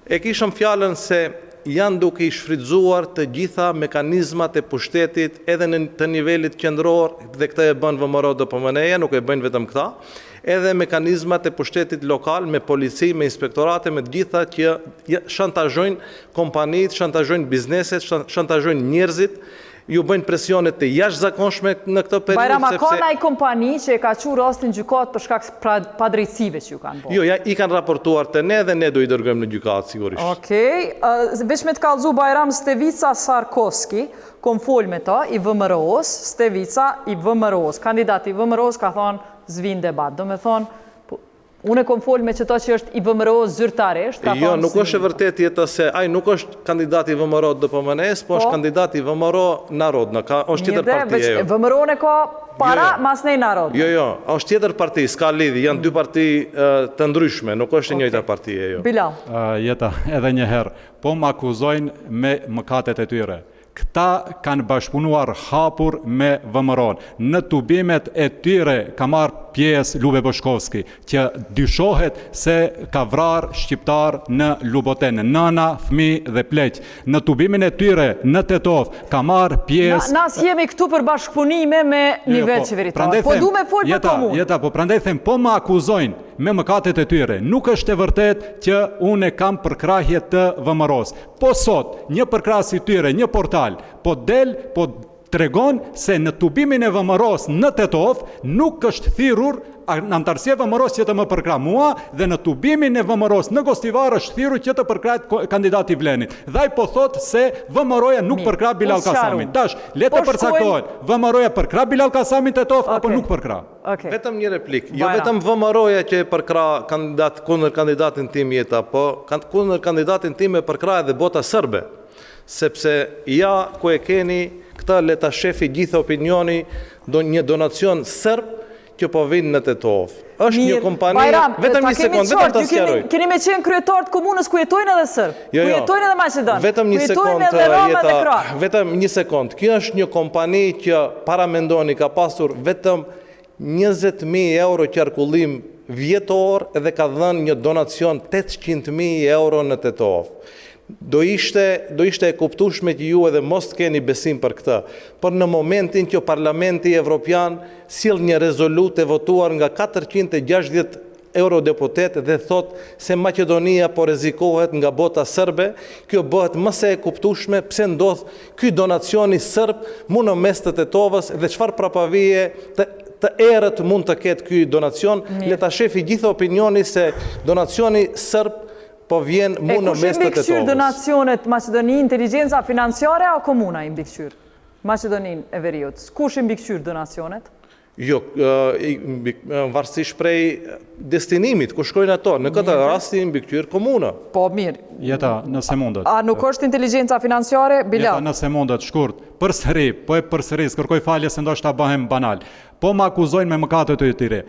E kishëm fjalën se janë duke i shfrytëzuar të gjitha mekanizmat e pushtetit edhe në të nivelit qendror dhe këtë e bën VMRO DPMNE-ja, nuk e bëjnë vetëm këta, edhe mekanizmat e pushtetit lokal me polici, me inspektorate, me të gjitha që shantazhojnë kompanitë, shantazhojnë bizneset, shantazhojnë njerëzit Ju bëjnë presione të jashtëzakonshme në këtë periudhë Bajram, a ka naj kompani që e ka çu rastin në gjykatë për shkak padrejtësive që ju kanë bërë? Jo, ja, i kanë raportuar te ne dhe ne do i dërgojmë në gjykatë sigurisht. Okej, veç me të kallzu Bajram Stevica Sarkoski, kom fol me ta, i VMRO-s, Stevica i VMRO-s, kandidat i VMRO-s ka thonë s'vi n'debat. Do me thonë, po, Unë kom fol me qëto që është i VMRO zyrtarisht, ka Jo, nuk është e vërtetë Jeta se ai nuk është kandidat i VMRO DPMNE-s, po është po. kandidat i VMRO Narodna, ka është tjetër parti ajo. VMRO-n e ka para, jo, jo. masnej Narodna. Jo, jo, është tjetër parti, s'ka lidhje, janë dy parti të ndryshme, nuk është e njëjta parti ajo. Bilall. Jeta, edhe një herë, po më akuzojnë me mëkatet e tyre. Këta kanë bashkëpunuar hapur me VMRO-n. Në tubimet e tyre ka marrë pjesë Lube Boshkovski, që dyshohet se ka vrarë shqiptarë në Luboten, nëna, fëmijë dhe pleq. Në tubimin e tyre në Tetovë ka marrë pjesë Na s'jemi këtu për bashkëpunime me jo, jo, nivel po, qeveritar. Po du me fol për komunë. Jeta, po prandaj them, po më akuzojnë me mëkatet e tyre. Nuk është e vërtetë që unë kam përkrahje të VMRO-së. Po sot, një përkrahës i tyre, një portal, po del, po tregon se në tubimin e VMRO-së në Tetovë nuk është thirrur anëtarësia e VMRO-së që të më përkrah mua dhe në tubimin e VMRO-së në Gostivar është thirrur që të përkrahet kandidati i Vlenit. Dhe ai po thotë se VMRO-ja nuk përkrah Bilall Kasamin. Tash, le të po përcaktohet, VMRO-ja përkrah Bilall Kasamin Tetovë apo nuk përkrah? Okay. Vetëm një replikë. Jo vetëm VMRO-ja që e përkrah kandidat kundër kandidatin tim Jeta, po kundër kandidatin tim e përkrah edhe bota sërbe. Sepse ja ku e keni këtë le ta shefi gjithë opinioni do një donacion sërb që po vin në Tetovë. Është një kompani, Bajram, vetëm një sekondë, vetëm ta sqaroj. Keni, keni me qenë kryetar të komunës ku jetojnë edhe sërbë, jo, ku jo. jetojnë edhe maqedonë, vetëm një sekondë, edhe romë edhe kroatë. Vetëm një sekondë. Kjo është një kompani që paramendoni ka pasur vetëm 20.000 euro qarkullim vjetor dhe ka dhënë një donacion 800.000 euro në Tetovë. Do ishte, do ishte e kuptueshme që ju edhe mos të keni besim për këtë, por në momentin që Parlamenti Evropian sjell një rezolutë e votuar nga 460. eurodeputet dhe thotë se Maqedonia po rrezikohet nga bota sërbe, kjo bëhet më se e kuptueshme pse ndodh ky donacioni sërb mu në mes të Tetovës dhe çfarë prapavije të të errët mund të ketë ky donacion, le ta shefi gjithë opinioni se donacioni sërb po vjen mu në mes të Tetovës. E kush i mbikëqyr donacionet Maqedoni, inteligjenca financiare a komuna i mbikëqyr? Maqedoninë e Veriut. Kush i mbikëqyr donacionet? Jo, varësisht prej destinimit, ku shkojnë ato, në këtë rast i mbikëqyr komuna. Po, mirë. Jeta, nëse mundet. A nuk është inteligjenca financiare, Bilall? Jeta, nëse mundet, shkurt. Përsëri, po e përsëris, kërkoj falje se ndoshta bëhem banal. Po më akuzojnë me mëkatet e tyre.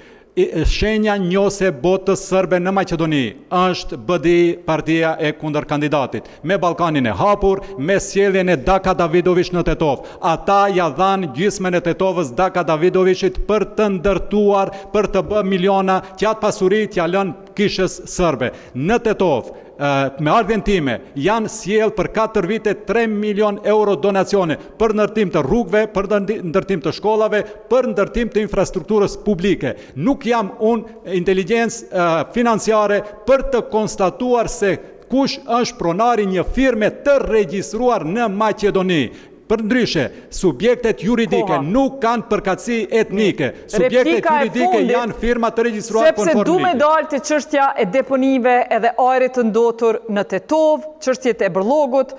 Shenja njohëse e botës sërbe në Maqedoni është BDI, partia e kundërkandidatit. Me Ballkanin e Hapur, me sjelljen e Daka Davidoviç në Tetovë. Ata ia dhanë gjysmën e Tetovës Daka Davidoviçit për të ndërtuar, për të bë miliona, që atë pasuri t'ia lënë kishës sërbe. Në Tetovë, me ardhjen time, janë sjellë për 4 vite 3 milion euro donacione për ndërtim të rrugëve, për ndërtim të shkollave, për ndërtim të infrastrukturës publike. Nuk jam unë inteligjencë financiare për të konstatuar se kush është pronari i një firme të regjistruar në Maqedoni. Përndryshe, subjektet juridike nuk kanë përkatësi etnike. Subjektet juridike janë firma të regjistruara konform ligjit. Sepse du me dalë te çështja e deponive edhe ajrit të ndotur në Tetovë, çështjet e bërllogut,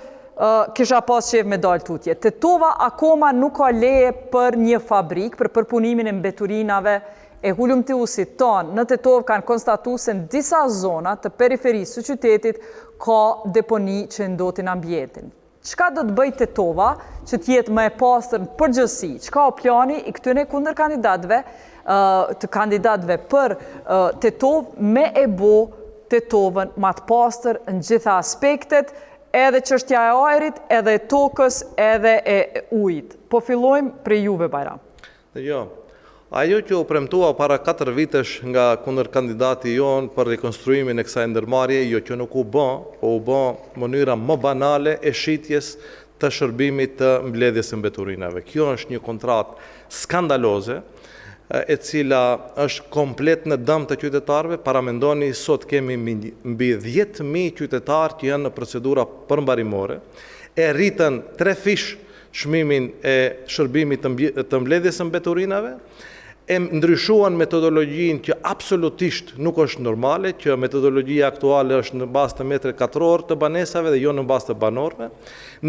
kisha pas qejf me dalë tutje. Tetova akoma nuk ka leje për një fabrikë për përpunimin e mbeturinave e hulumtuesit tanë në Tetovë kanë konstatu se në disa zona të periferisë së qytetit ka deponi që e ndotin ambientin. Çka do të bëjë Tetova që të jetë më e pastër në përgjithësi? Çka o plani i këtyne kundërkandidatëve, të kandidatëve për Tetovë me e bo Tetovën ma të pastër në gjitha aspektet, edhe çështja e ajrit, edhe e tokës, edhe e ujit. Po fillojmë prej juve Bajram. Jo. Ajo që u premtua para 4 vitesh nga kundërkandidati jonë për rekonstruimin e kësaj ndërmarrje, jo që nuk u bë, po u bë mënyra më banale e shitjes të shërbimit të mbledhjes së mbeturinave. Kjo është një kontratë skandaloze, e cila është komplet në dëm të qytetarëve. Paramendoni, sot kemi mbi 10.000 qytetarë që janë në procedura përmbarimore, e rritën trefish çmimin e shërbimit të mbledhjes së mbeturinave, e ndryshuan metodologjinë që absolutisht nuk është normale, që metodologjia aktuale është në bazë të metrit katror të banesave dhe jo në bazë të banorëve.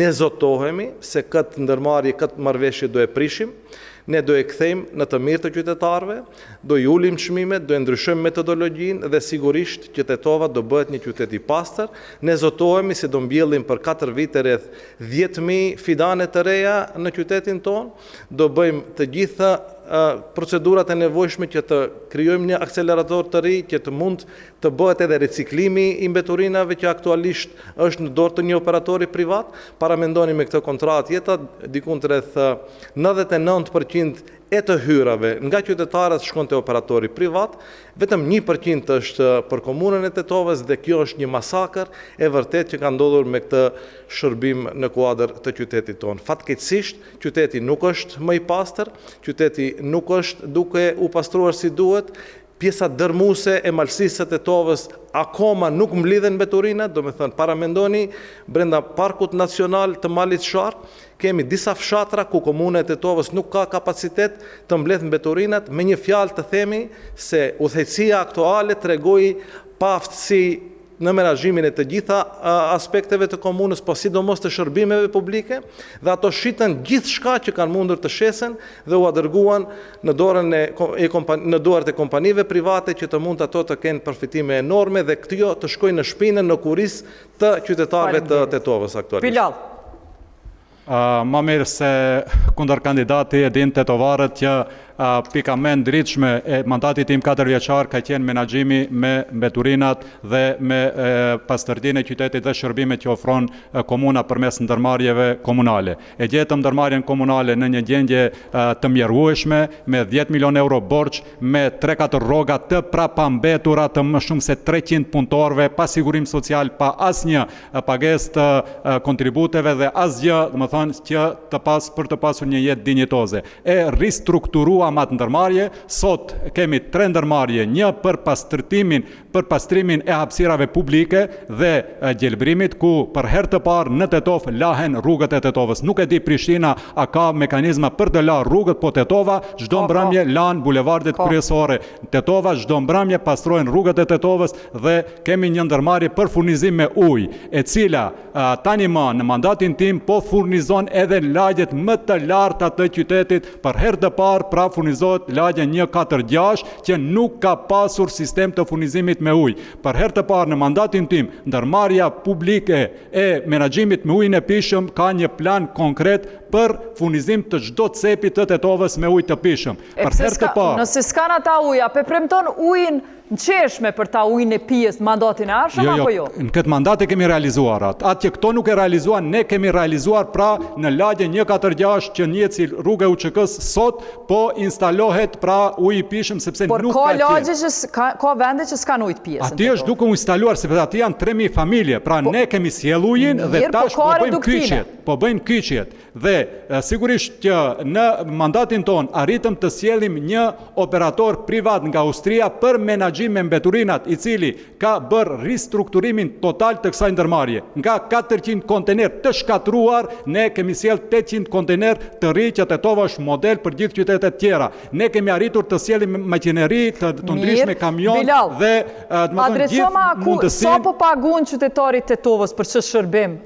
Ne zotohemi se këtë ndërmarrje, këtë marrëveshje do e prishim, ne do e kthejmë në të mirë të qytetarëve, do i ulim çmimet, do e ndryshojmë metodologjinë dhe sigurisht që Tetova do bëhet një qytet i pastër. Ne zotohemi se do mbjellim për 4 vite rreth 10.000 fidane të reja në qytetin tonë, do bëjmë të gjitha procedurat e nevojshme që të krijojmë një akselerator të ri që të mund të bëhet edhe riciklimi i mbeturinave që aktualisht është në dorë të një operatori privat. Paramendoni me këtë kontratë jeta, dikund rreth 99% e të hyrave nga qytetarët shkon te operatori privat, vetëm 1% është për komunën e Tetovës dhe kjo është një masakër e vërtetë që ka ndodhur me këtë shërbim në kuadër të qytetit tonë. Fatkeqësisht, qyteti nuk është më i pastër, qyteti nuk është duke u pastruar si duhet, pjesa dërmuese e malësisë së Tetovës akoma nuk mblidhen mbeturinat, domethënë paramendoni brenda Parkut Nacional të Malit Sharr, kemi disa fshatra ku komuna e Tetovës nuk ka kapacitet të mbledh mbeturinat, me një fjalë të themi se udhëheqësia aktuale tregoi paaftësi në menaxhimin e të gjitha aspekteve të komunës, po sidomos të shërbimeve publike, dhe ato shitën gjithçka që kanë mundur të shesen dhe ua dërguan në dorën e, e në duart e kompanive private që të mund ato të kenë përfitime enorme dhe kjo të shkojë në shpinën në kurriz të qytetarëve të Tetovës aktualisht. Bilall. Ma mirë se kundërkandidati e din tetovarët që pika më e ndritshme e mandatit tim 4 vjeçar ka qenë menaxhimi me mbeturinat dhe me pastërtinë e qytetit dhe shërbimet që ofron komuna përmes ndërmarrjeve komunale. E gjetëm ndërmarrjen komunale në një gjendje të mjerueshme, me 10 milion euro borxh, me 3-4 rroga të prapambetura të më shumë se 300 punëtorëve, pa sigurim social, pa asnjë pagesë të kontributeve dhe asgjë, domethënë që të pas për të pasur një jetë dinjitoze. E ristrukturuam. Ndërtuam atë ndërmarrje, sot kemi tre ndërmarrje, një për pastërtimin, për pastrimin e hapësirave publike dhe gjelbrimit, ku për herë të parë në Tetovë lahen rrugët e Tetovës. Nuk e di Prishtina a ka mekanizma për të larë rrugët, po Tetova çdo mbrëmje lan bulevardet kryesore. Tetova çdo mbrëmje pastrohen rrugët e Tetovës dhe kemi një ndërmarrje për furnizim me ujë, e cila tani më në mandatin tim po furnizon edhe lagjet më të larta të qytetit, për herë të parë pra furnizohet lagja 146 që nuk ka pasur sistem të furnizimit me ujë. Për herë të parë në mandatin tim, ndërmarrja publike e menaxhimit me ujin e pijshëm ka një plan konkret për furnizim të çdo cepi të Tetovës me ujë të pijshëm. Për herë të parë. Nëse s'kan ata ujë, a pe premton ujin në çeshme për ta ujin e pijes në mandatin e ardhshëm jo, apo jo? Jo, në këtë mandat e kemi realizuar atë. Atë që këto nuk e realizuan, ne kemi realizuar pra në lagjen 146 që njihet si rruga e UÇK-së sot po instalohet pra uji i pijshëm sepse Por nuk ka ka qenë. lagje që ka, ka vende që s'kan ujë të pijes. Aty është duke u instaluar sepse aty janë 3000 familje. Pra ne kemi sjellë ujin dhe Mirë, po tash ka po bëjmë reduktime. kyçjet, po bëjmë kyçjet. Dhe sigurisht që në mandatin tonë arritëm të sjellim një operator privat nga Austria për menaxhim me mbeturinat, i cili ka bërë ristrukturimin total të kësaj ndërmarrje. Nga 400 kontejnerë të shkatërruar, ne kemi sjellë 800 kontejnerë të ri që Tetova është model për gjithë qytetet tjera. Ne kemi arritur të sjellim makineri të, të ndryshme, kamion Bilall, dhe domethënë gjithë mundësinë. Sa po pagun qytetari i Tetovës për çdo shërbim?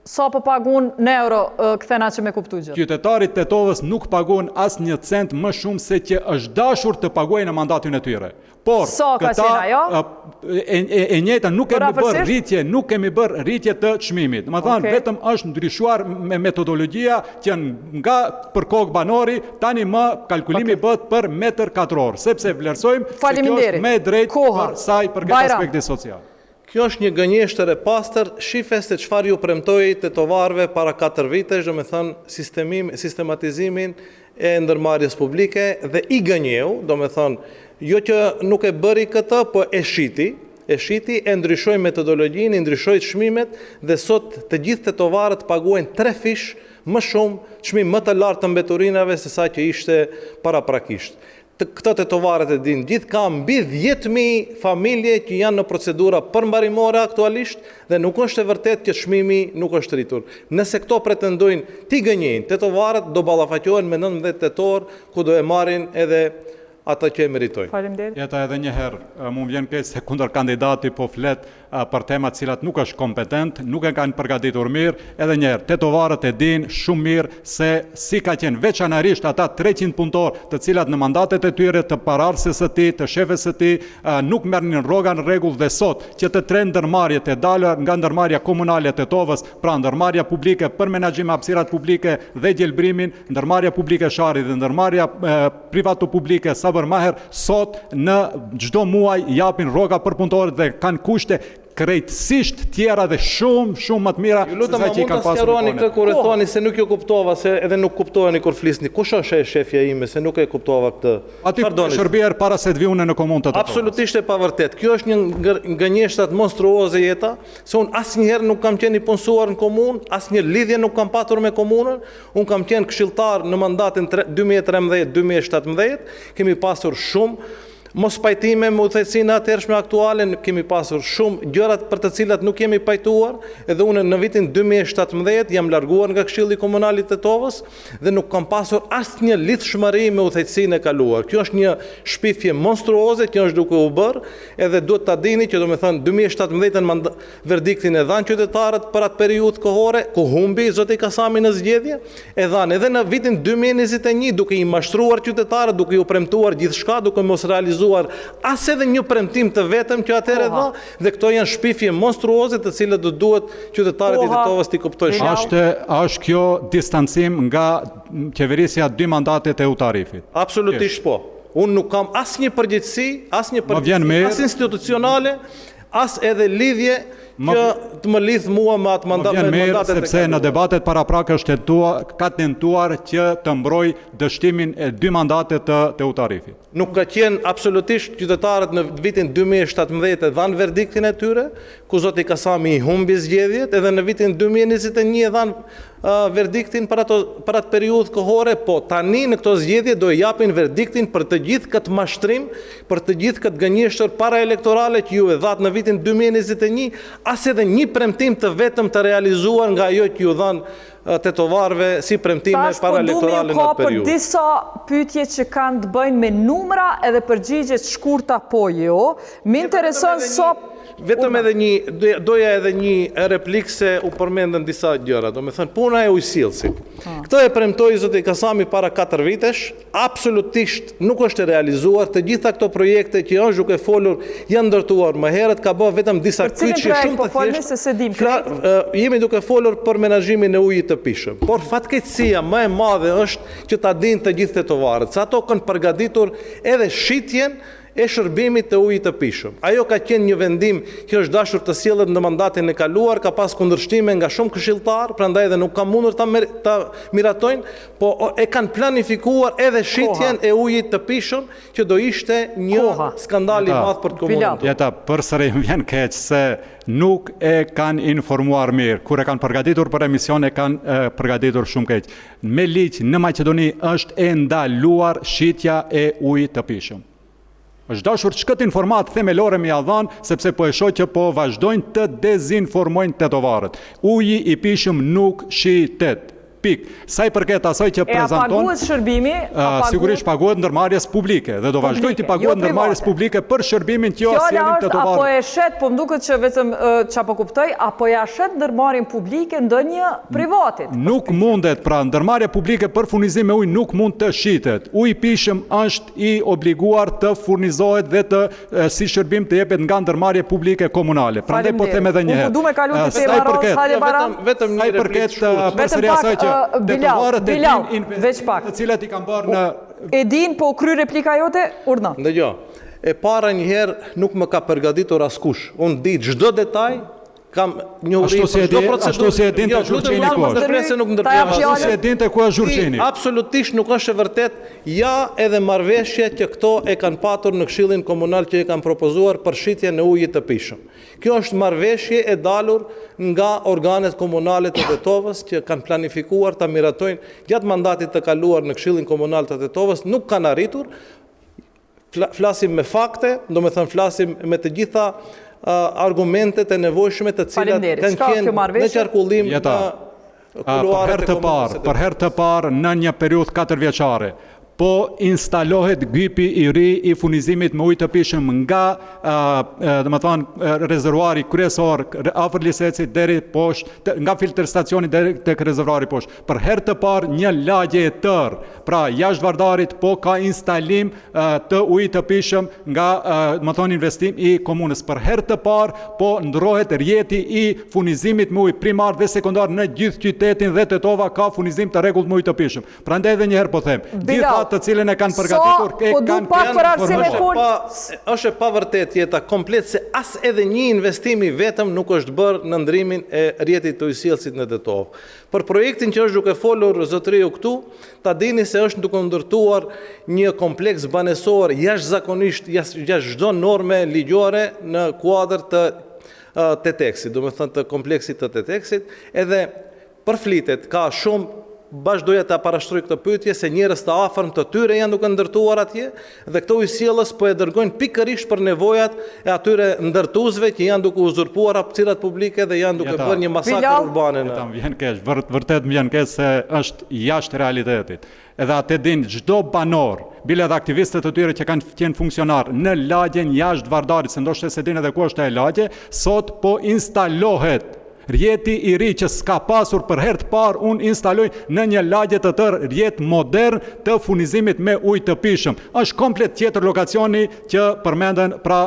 Sa po pagun në euro, kthena që me kuptu gjithë? Qytetari i Tetovës nuk pagun asnjë cent më shumë se që është dashur të paguajë në mandatin e tyre. Por, Sa ka këta qenë ajo? e, e, e njëjta nuk kemi bërë rritje, nuk kemi bërë rritje të çmimit. Domethënë, Okej. vetëm është ndryshuar me metodologjia që nga për kokë banori, tani më kalkulimi bëhet për metër katror, sepse vlerësojmë se kjo është Faleminderit. më e drejtë Koha. për sa i përket Bajram. aspektit social. Kjo është një gënjeshtër e pastër, shife se çfarë ju premtoi tetovarëve para 4 vitesh, domethënë sistemim, sistematizimin e ndërmarrjes publike dhe i gënjeu, domethënë jo që nuk e bëri këtë, po e shiti, e shiti, e ndryshoi metodologjinë, i ndryshoi çmimet dhe sot të gjithë tetovarët paguajnë trefish më shumë çmim më të lartë të mbeturinave se sa që ishte paraprakisht. Të, këto tetovarët e dinë gjithë, ka mbi 10.000 familje që janë në procedura përmbarimore aktualisht dhe nuk është e vërtetë që çmimi nuk është rritur. Nëse këto pretendojnë t'i gënjejnë, tetovarët do ballafaqohen me 19 tetor ku do e marrin edhe atë që e meritojnë. Faleminderit. Jeta edhe një herë, mu më vjen keq se kundër kandidati po flet për tema të cilat nuk është kompetent, nuk e kanë përgatitur mirë, edhe një herë, tetovarët e dinë shumë mirë se si ka qenë veçanërisht ata 300 punëtorë të cilat në mandatet e tyre të paraardhëses së tij, të shefes së tij, nuk merrnin rroga në rregull dhe sot që të tre ndërmarrjet e dala nga ndërmarrja komunale e Tetovës, pra ndërmarrja publike për menaxhim hapësirat publike dhe gjelbrimin, ndërmarrja publike Sharri dhe ndërmarrja privato-publike Sabër Maher, sot në çdo muaj japin rroga për punëtorët dhe kanë kushte krejtësisht tjera dhe shumë shumë më të mira Ju lutem, se a sa që i mund ta kanë pasur sqaroni në këtë kur e Po. thoni se nuk ju kuptova, se edhe nuk kuptoheni kur flisni. Kush është e shefja ime se nuk e kuptova këtë? Aty Çfarë doni? shërbier para se të vi unë në komunë të Tetovës. Absolutisht e pavërtet. Kjo është një nga gënjeshtrat monstruoze jeta, se unë asnjëherë nuk kam qenë i punësuar në komunë, asnjë lidhje nuk kam patur me komunën. Unë kam qenë këshilltar në mandatin 2013-2017, kemi pasur shumë mospajtime me udhëheqësinë e atëhershme aktuale, kemi pasur shumë gjërat për të cilat nuk jemi pajtuar, edhe unë në vitin 2017 jam larguar nga Këshilli Komunal i Tetovës dhe nuk kam pasur asnjë lidhshmëri me udhëheqësinë e kaluar. Kjo është një shpifje monstruoze që është duke u bërë, edhe duhet ta dini që domethënë 2017-ën verdiktin e dhanë qytetarët për atë periudhë kohore, ku humbi zoti Kasami në zgjedhje, e dhanë edhe në vitin 2021 duke i mashtruar qytetarët, duke ju premtuar gjithçka, duke mos realizuar as edhe një premtim të vetëm që atëherë dha, dhe këto janë shpifje monstruoze të cilat do duhet qytetarët i Tetovës t'i kuptojnë shumë. Është është kjo distancim nga qeverisja dy mandatet e Teuta Arifit? Absolutisht po. Unë nuk kam asnjë përgjegjësi, asnjë përgjegjësi, as institucionale, as edhe lidhje që të më lidh mua me atë mandat Më vjen me mirë mandatet e sepse në kaluara. debatet paraprake është tentuar, ka tentuar që të mbroj dështimin e dy mandate të Teuta Arifit. Nuk ka qenë absolutisht qytetarët në vitin 2017 e dhanë verdiktin e tyre, ku zoti Kasami i humbi zgjedhjet, edhe në vitin 2021 e dhanë. verdiktin për ato për atë periudhë kohore, po tani në këto zgjedhje do e japin verdiktin për të gjithë këtë mashtrim, për të gjithë këtë gënjeshtër paraelektorale që ju e dhatë në vitin 2021, as edhe një premtim të vetëm të realizuar nga ajo që ju dhanë tetovarëve si premtime Tash po du me paraelektorale ju në atë kap për periudhë. disa pyetje që kanë të bëjnë me numra edhe përgjigje të shkurta po jo. Më intereson sa Vetëm edhe një, doja edhe një replikë se u përmendën disa gjëra, domethënë puna e ujësjellësit. Ah. Këtë e premtoi zoti Kasami para 4 vitesh, absolutisht nuk është e realizuar, të gjitha këto projekte që është duke folur janë ndërtuar më herët, ka bërë vetëm disa Për cilin kyçje projekt shumë po të folni thjeshtë. se s'e dim Fla, ë, jemi duke folur për menaxhimin e ujit të pijshëm, por fatkeqësia më e madhe është që ta dinë të gjithë tetovarët, se ato kanë përgatitur edhe shitjen e shërbimit të ujit të pijshëm. Ajo ka qenë një vendim që është dashur të sjellet në mandatin e kaluar, ka pas kundërshtime nga shumë këshilltar, prandaj edhe nuk ka mundur ta ta miratojnë, po e kanë planifikuar edhe shitjen e ujit të pijshëm, që do ishte një Koha. skandal i Jeta. madh për komunën tonë. Jeta, përsëri më vjen keq se nuk e kanë informuar mirë. Kur e kanë përgatitur për emision e kanë e, përgatitur shumë keq. Me ligj në Maqedoni është e ndaluar shitja e ujit të pijshëm. Është dashur që këtë informatë themelore me ja dhanë, sepse po e shoh që po vazhdojnë të dezinformojnë tetovarët. Uji i pijshëm nuk shitet. Pik. Sa i përket asaj që E a prezanton, paguhet shërbimi? A Uh, paguhet- sigurisht paguhet ndërmarrjes publike dhe do vazhdojnë Publike, të paguhet jo ndërmarrjes private. publike për shërbimin që jo Fjala sjellin është apo tetovarët. e shet, po më duket që vetëm ë, qa po kuptoj, apo ja shet ndërmarrjen publike ndonjë privatit. Nuk mundet, pra ndërmarrja publike për furnizim me ujë nuk mund të shitet. Uji i pijshëm është i obliguar të furnizohet dhe të e, si shërbim të jepet nga ndërmarrje publike komunale. Prandaj po them edhe një Unë herë. po du me kalu e, te sa i tema radhës, përket- hajde Jo, Baran. vetëm vetëm Sa një i replikë përket shkurt. e, përsëri pak, asaj që ë, Bilal, tetovarët e Bilal, din investimet veç pak. të cilat i kanë bërë në E din, po u kry replika jote, urdhno. Ndëgjo, e para një herë nuk më ka përgatitur askush. Unë di çdo detaj, kam njohuri Ashtu si për e çdo di- procedurë. ashtu si e dinte Jo, lutem, Zhurqeni mos ku më është. ndërpres se nuk Ta ndërpreva. jap Ashtu si e fjalën. dinte ku është Zhurqeni. Absolutisht nuk është e vërtet, ja edhe marrëveshje që këto e kanë patur në Këshillin Komunal që e kanë propozuar për shitjen e ujit të pijshëm. Kjo është marrëveshje e dalur nga organet komunale të Tetovës që kanë planifikuar ta miratojnë gjatë mandatit të kaluar në Këshillin Komunal të Tetovës, nuk kanë arritur, flasim me fakte, do me thënë flasim me të gjitha argumentet e nevojshme të cilat Faleminderit. kanë Çka është kjo qenë në marrëveshje? qarkullim Jeta, në A, për kuluaret herë e të komunës parë, së për herë të parë në një periudhë 4 vjeçare, po instalohet gypi i ri i furnizimit me ujë të pijshëm nga, a, e, domethënë, e, rezervuari kryesor afër Lisecit deri poshtë, nga filtr stacioni deri tek rezervuari poshtë. Për herë të parë një lagje e tërë, pra jashtë Vardarit po ka instalim e, të ujit të pijshëm nga, e, domethënë, investim i komunës. Për herë të parë po ndrohet rrjeti i furnizimit me ujë primar dhe sekondar në gjithë qytetin dhe Tetova ka furnizim të rregullt me ujë të pijshëm. Prandaj edhe një herë po them, Bilal, gjitha të cilën e kanë përgatitur sa e po du kanë pak për arsim e Është e fol. pa, është e pavërtet jeta komplet se as edhe një investim i vetëm nuk është bërë në ndrimin e rrjetit të ujësjellësit në Tetovë. Për projektin që është duke folur zotëriu këtu, ta dini se është duke ndërtuar një kompleks banesor jashtëzakonisht jashtë çdo norme ligjore në kuadër të Teteksit, do me thënë të kompleksit të Teteksit, edhe përflitet ka shumë bash doja ta parashtroj këtë pyetje se njerëz të afërm të tyre janë duke ndërtuar atje dhe këto ujësjellës po e dërgojnë pikërisht për nevojat e atyre ndërtuesve që janë duke uzurpuar hapësirat publike dhe janë duke Jeta. bërë një masakër Bilal. urbane në. Jeta, më vjen keq, vërtet më vjen keq se është jashtë realitetit. Edhe atë din çdo banor, bile edhe aktivistët e tyre që kanë qenë funksionar në lagjen jashtë Vardarit, se ndoshta se din edhe ku është ajo lagje, sot po instalohet rrjeti i ri që s'ka pasur për herë të parë, unë instaloj në një lagje të tërë rrjet modern të furnizimit me ujë të pijshëm. Është komplet tjetër lokacioni që përmenden pra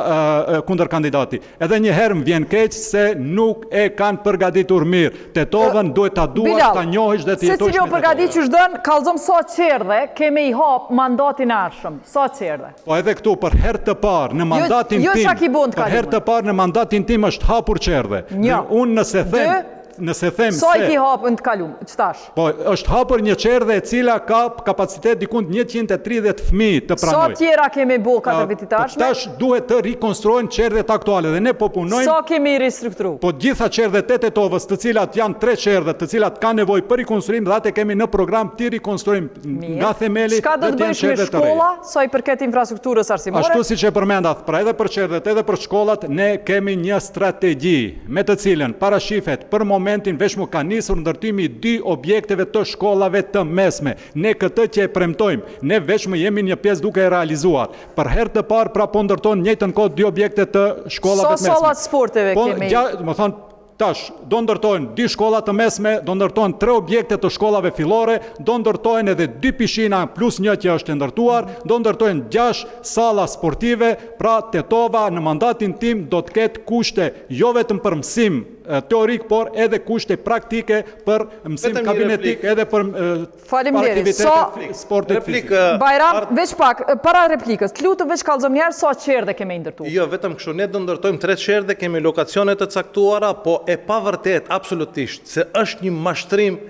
kundër kandidati. Edhe një herë më vjen keq se nuk e kanë përgatitur mirë. Tetovën duhet ta duash, Bilal, ta njohësh dhe të Se jetosh cili u me përgatit Tetovën. që shdën, kallzom sa qerdhe keme i hap mandatin e ardhshëm. Sa qerdhe? Po edhe këtu për herë të parë në mandatin jo tim, qa ki bon të për herë të parë në mandatin tim është hapur qerdhe. Një. Dhe unë nëse them Dy. Nëse them se... Sa i ki hapë në të kalum, qëtash? Po, është hapur një çerdhe e cila ka kapacitet dikund 130 fëmijë të pranojë. Sa tjera kemi bo katër vitet e ardhshme? Po, tash duhet të rikonstruohen çerdhet aktuale dhe ne po punojmë... Sa kemi ristrukturu? Po gjitha çerdhet e Tetovës, të cilat janë tre çerdhe, të cilat kanë nevojë për rikonstruim dhe atë kemi në program t'i rikonstruojmë nga themeli Çka do të bëjsh me shkolla, sa i përket infrastrukturës arsimore? Ashtu siç e përmenda, pra edhe për çerdhet edhe për shkollat, ne kemi një strategji me të cilën parashifet për momentin veçmë ka nisur ndërtimi i dy objekteve të shkollave të mesme. Ne këtë që e premtojmë, ne veçmë jemi një pjesë duke e realizuar. Për herë të parë pra po ndërtohen në njëjtën kohë dy objekte të shkollave të mesme. Sa salla të sporteve po, kemi? Po, domethënë, Tash, do ndërtohen dy shkolla të mesme, do ndërtohen tre objekte të shkollave fillore, do ndërtohen edhe dy pishina plus një që është e ndërtuar, do ndërtohen gjashtë salla sportive, pra Tetova në mandatin tim do të ketë kushte jo vetëm për mësim teorik, por edhe kushte praktike për mësim kabinetik edhe për Faleminderit. Sa sportit fizik. Bajram, veç pak, para replikës, të lutem veç kallzom një herë sa çerdhe kemi ndërtu. Jo, vetëm kështu, ne do ndërtojmë tre çerdhe, kemi lokacione të caktuara, po e pavërtetë absolutisht se është një mashtrim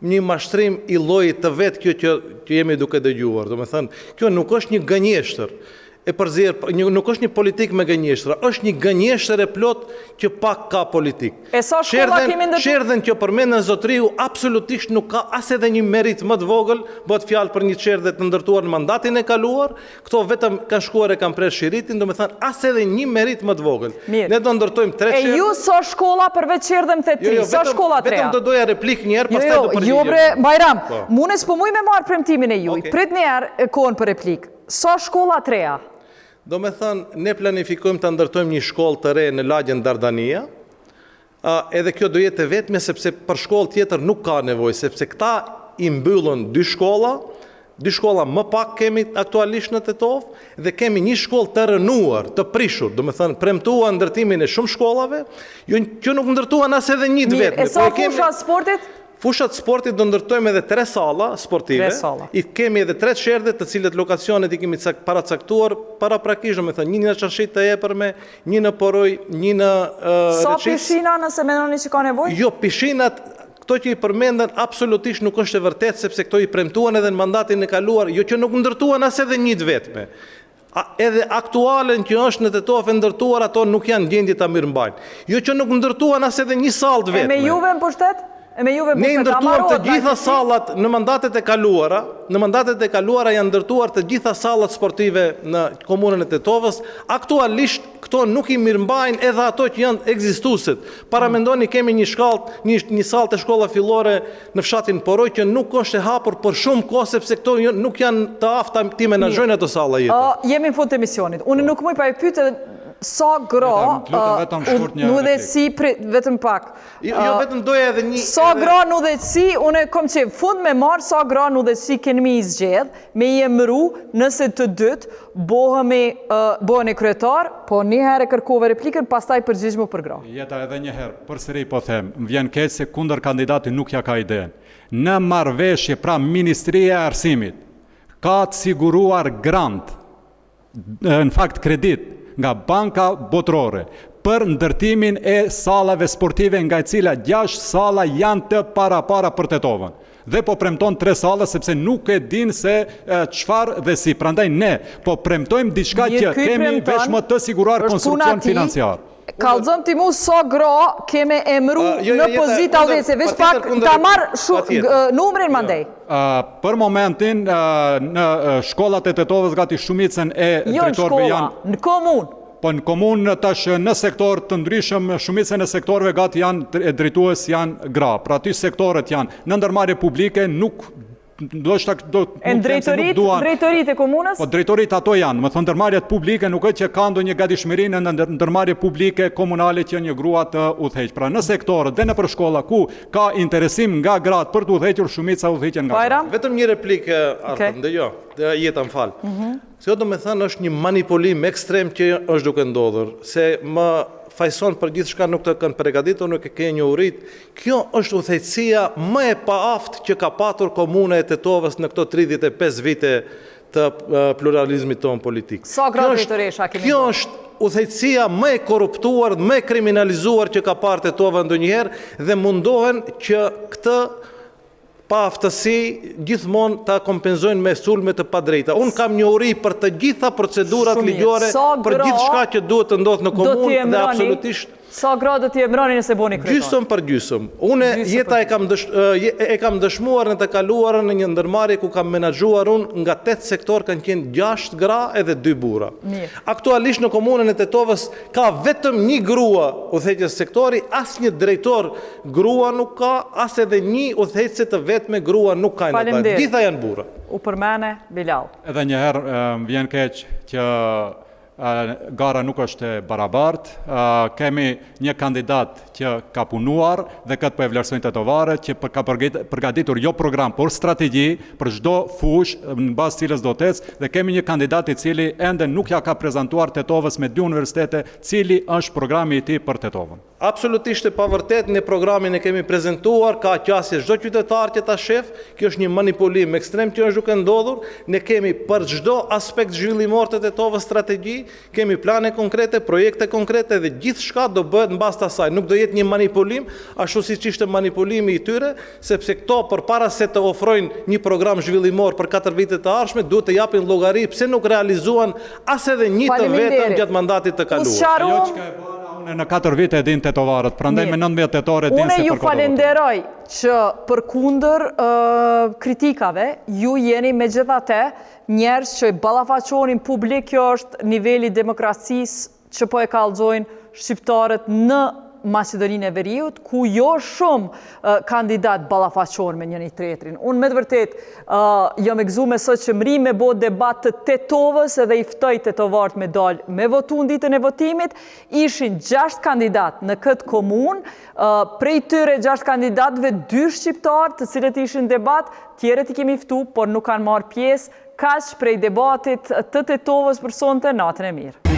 një mashtrim i llojit të vet kjo që, që jemi duke dëgjuar. Domethënë, kjo nuk është një gënjeshtër e përzier, një, nuk është një politikë me gënjeshtra, është një gënjeshtër e plotë që pak ka politikë. E sa shkolla kemi ndërtu? Çerdhen që përmendën zotëriu absolutisht nuk ka as edhe një meritë më të vogël, bëhet fjalë për një çerdhe të ndërtuar në mandatin e kaluar, këto vetëm kanë shkuar e kanë prerë shiritin, domethënë as edhe një meritë më të vogël. Mirë. Ne do ndërtojmë tre çerdhe. E ju sa shkolla përveç çerdhe më the tri, jo, jo, sa shkolla të reja? Vetëm do doja replikë një herë, pastaj jo, do përgjigjem. Jo, bre, Bajram, po. Mu s'po muj me marrë premtimin e juj. Prit një herë kohën për replikë. Sa shkolla të reja? Domethënë, ne planifikojmë ta ndërtojmë një shkollë të re në lagjen Dardania, edhe kjo do jetë e vetmja sepse për shkollë tjetër nuk ka nevojë, sepse këta i mbyllën dy shkolla, dy shkolla më pak kemi aktualisht në Tetovë dhe kemi një shkollë të rrënuar, të prishur, domethënë premtuan ndërtimin e shumë shkollave, jo që nuk ndërtuan as edhe një të Mirë, vetme. e sa po e kemi- fusha sportit? Fushat sportit do ndërtojmë edhe tre salla sportive. Tre salla. I kemi edhe tre çerdhe, të cilët lokacionet i kemi cak, paracaktuar paraprakisht, domethënë një në Çarshi të Epërme, një në Poroj, një në uh, Sa Reçicë. pishina nëse mendoni që ka nevojë? Jo, pishinat, këto që i përmendën absolutisht nuk është e vërtetë sepse këto i premtuan edhe në mandatin e kaluar, jo që nuk ndërtuan as edhe një të vetme. A, edhe aktualen që është në Tetovë e ndërtuar ato nuk janë në gjendje ta mirëmbajnë. Jo që nuk ndërtuan as edhe një sallë të E me vetme. juve në pushtet? E me juve në Ne i pushtet, a ndërtuam të marrohet gjitha ndaj sallat në mandatet e kaluara, në mandatet e kaluara janë ndërtuar të gjitha sallat sportive në komunën e Tetovës. Aktualisht këto nuk i mirëmbajnë edhe ato që janë ekzistueset. Paramendoni kemi një shkallë, një një sallë të shkolla fillore në fshatin Poroj që nuk është e hapur për shumë kohë sepse këto jo, nuk janë të afta t'i menaxhojnë ato salla jetë. Uh, jemi në fund të emisionit. Unë nuk muj pa e pyet edhe sa gra vetëm shkurt një në udhëheqësi vetëm pak. Jo, jo vetëm doja edhe një Sa gra në udhëheqësi, unë kom qejf fund me marr sa gra në udhëheqësi keni me i zgjedh, me i emëru, nëse të dytë bohemi boheni kryetar, po një herë e kërkove replikën, pastaj përgjigjmu për gra. Jeta edhe një herë, përsëri po them, më vjen keq se kundërkandidati nuk ja ka idenë. Në marrëveshje, pra Ministria e Arsimit ka të siguruar grant, në fakt kredit nga Banka Botërore për ndërtimin e sallave sportive nga e cila 6 salla janë të parapara për Tetovën. Dhe po premton tre salla sepse nuk e din se çfarë dhe si. Prandaj ne po premtojmë diçka që kemi veçmë të siguruar konstruksion financiar. Kallzom ti mu sa gra ke me emru jo, jo, në pozita udhëheqëse, veç pak ta marr numrin jo. mandej. Për momentin në shkollat e Tetovës gati shumicën e jo, drejtorëve janë në komunë. Po në komunë tash në sektor të ndryshëm, shumicën e sektorëve gati janë e drejtues janë gra. Pra aty sektorët janë në ndërmarrje publike nuk ndoshta do e në drejtoritë, duan. Drejtoritë e komunës? Po drejtoritë ato janë, domethënë ndërmarrjet publike nuk është që ka ndonjë gatishmëri në ndërmarrje publike komunale që një grua të udhëheq. Pra në sektorët dhe nëpër shkolla ku ka interesim nga gratë për të udhëhequr, shumica udhëhiqen nga gratë. Vetëm një replikë Arta, okay. ndëjo, Jeta më fal. Mm -hmm. Kjo domethënë është një manipulim ekstrem që është duke ndodhur, se më fajson për gjithçka nuk të kanë pregaditur, nuk e ke njohurit. Kjo është udhëheqësia më e paaftë që ka patur komuna e Tetovës në këto 35 vite të pluralizmit tonë politik. Sa gra drejtoresha kemi? Kjo është. udhëheqësia më e korruptuar, më e kriminalizuar që ka parë Tetova ndonjëherë dhe mundohen që këtë paaftësi gjithmonë ta kompenzojnë me sulme të padrejta. Unë kam njohuri për të gjitha procedurat ligjore, për gjithçka që duhet të ndodhë në komunë dhe absolutisht Sa gra do t'i emëroni nëse bëni kryetar? Gjysëm për gjysëm. Unë jeta e kam dësh, e kam dëshmuar në të kaluarën në një ndërmarrje ku kam menaxhuar unë nga 8 sektorë kanë qenë 6 gra edhe 2 burra. Aktualisht në komunën e Tetovës ka vetëm një grua udhëheqës sektori, asnjë drejtor Grua nuk ka, as edhe nji udhëheqëse të vetme grua nuk ka në ta. Gjitha janë burra. U përmene, Bilall. Edhe një herë më vjen keq që gara nuk është e barabartë. Kemi një kandidat që ka punuar dhe këtë po e vlerësojnë tetovarët që ka përgatitur jo program, por strategji për çdo fushë në bazë të cilës do të ecë dhe kemi një kandidat i cili ende nuk ja ka prezantuar Tetovës me dy universitete cili është programi i tij për Tetovën. Absolutisht e pavërtetë, ne programin e kemi prezentuar, ka qasje çdo qytetar që ta shef, kjo është një manipulim ekstrem që është duke ndodhur, ne kemi për çdo aspekt zhvillimor të Tetovës strategji, kemi plane konkrete, projekte konkrete dhe gjithçka do bëhet në bazë të asaj, nuk do jetë një manipulim, ashtu siç ishte manipulimi i tyre, sepse këto përpara se të ofrojnë një program zhvillimor për katër vitet e ardhshme, duhet të japin llogari pse nuk realizuan as edhe një të vetëm gjatë mandatit të kaluar. Ajo çka e bëra unë në katër vite e dinë tetovarët, prandaj me 19 tetor e dinë se për kë do votojnë. Unë ju falenderoj që përkundër kritikave, ju jeni megjithatë njerëz që ballafaqoheni në publik, kjo është niveli i demokracisë që po e kallxojnë shqiptarët në Maqedoninë e Veriut, ku jo shumë kandidatë ballafaqohen me njëni-tjetrin. Unë me të vërtetë jam e gëzume sot që mrri me bo debat të Tetovës edhe i ftoj tetovarët me dalë me votu në ditën e votimit. Ishin 6 kandidatë në këtë komunë, prej tyre 6 kandidatëve, 2 shqiptarë të cilët ishin debat, tjerët i kemi ftu, por nuk kanë marrë pjesë, Kaq prej debatit të Tetovës për sonte, natën e mirë.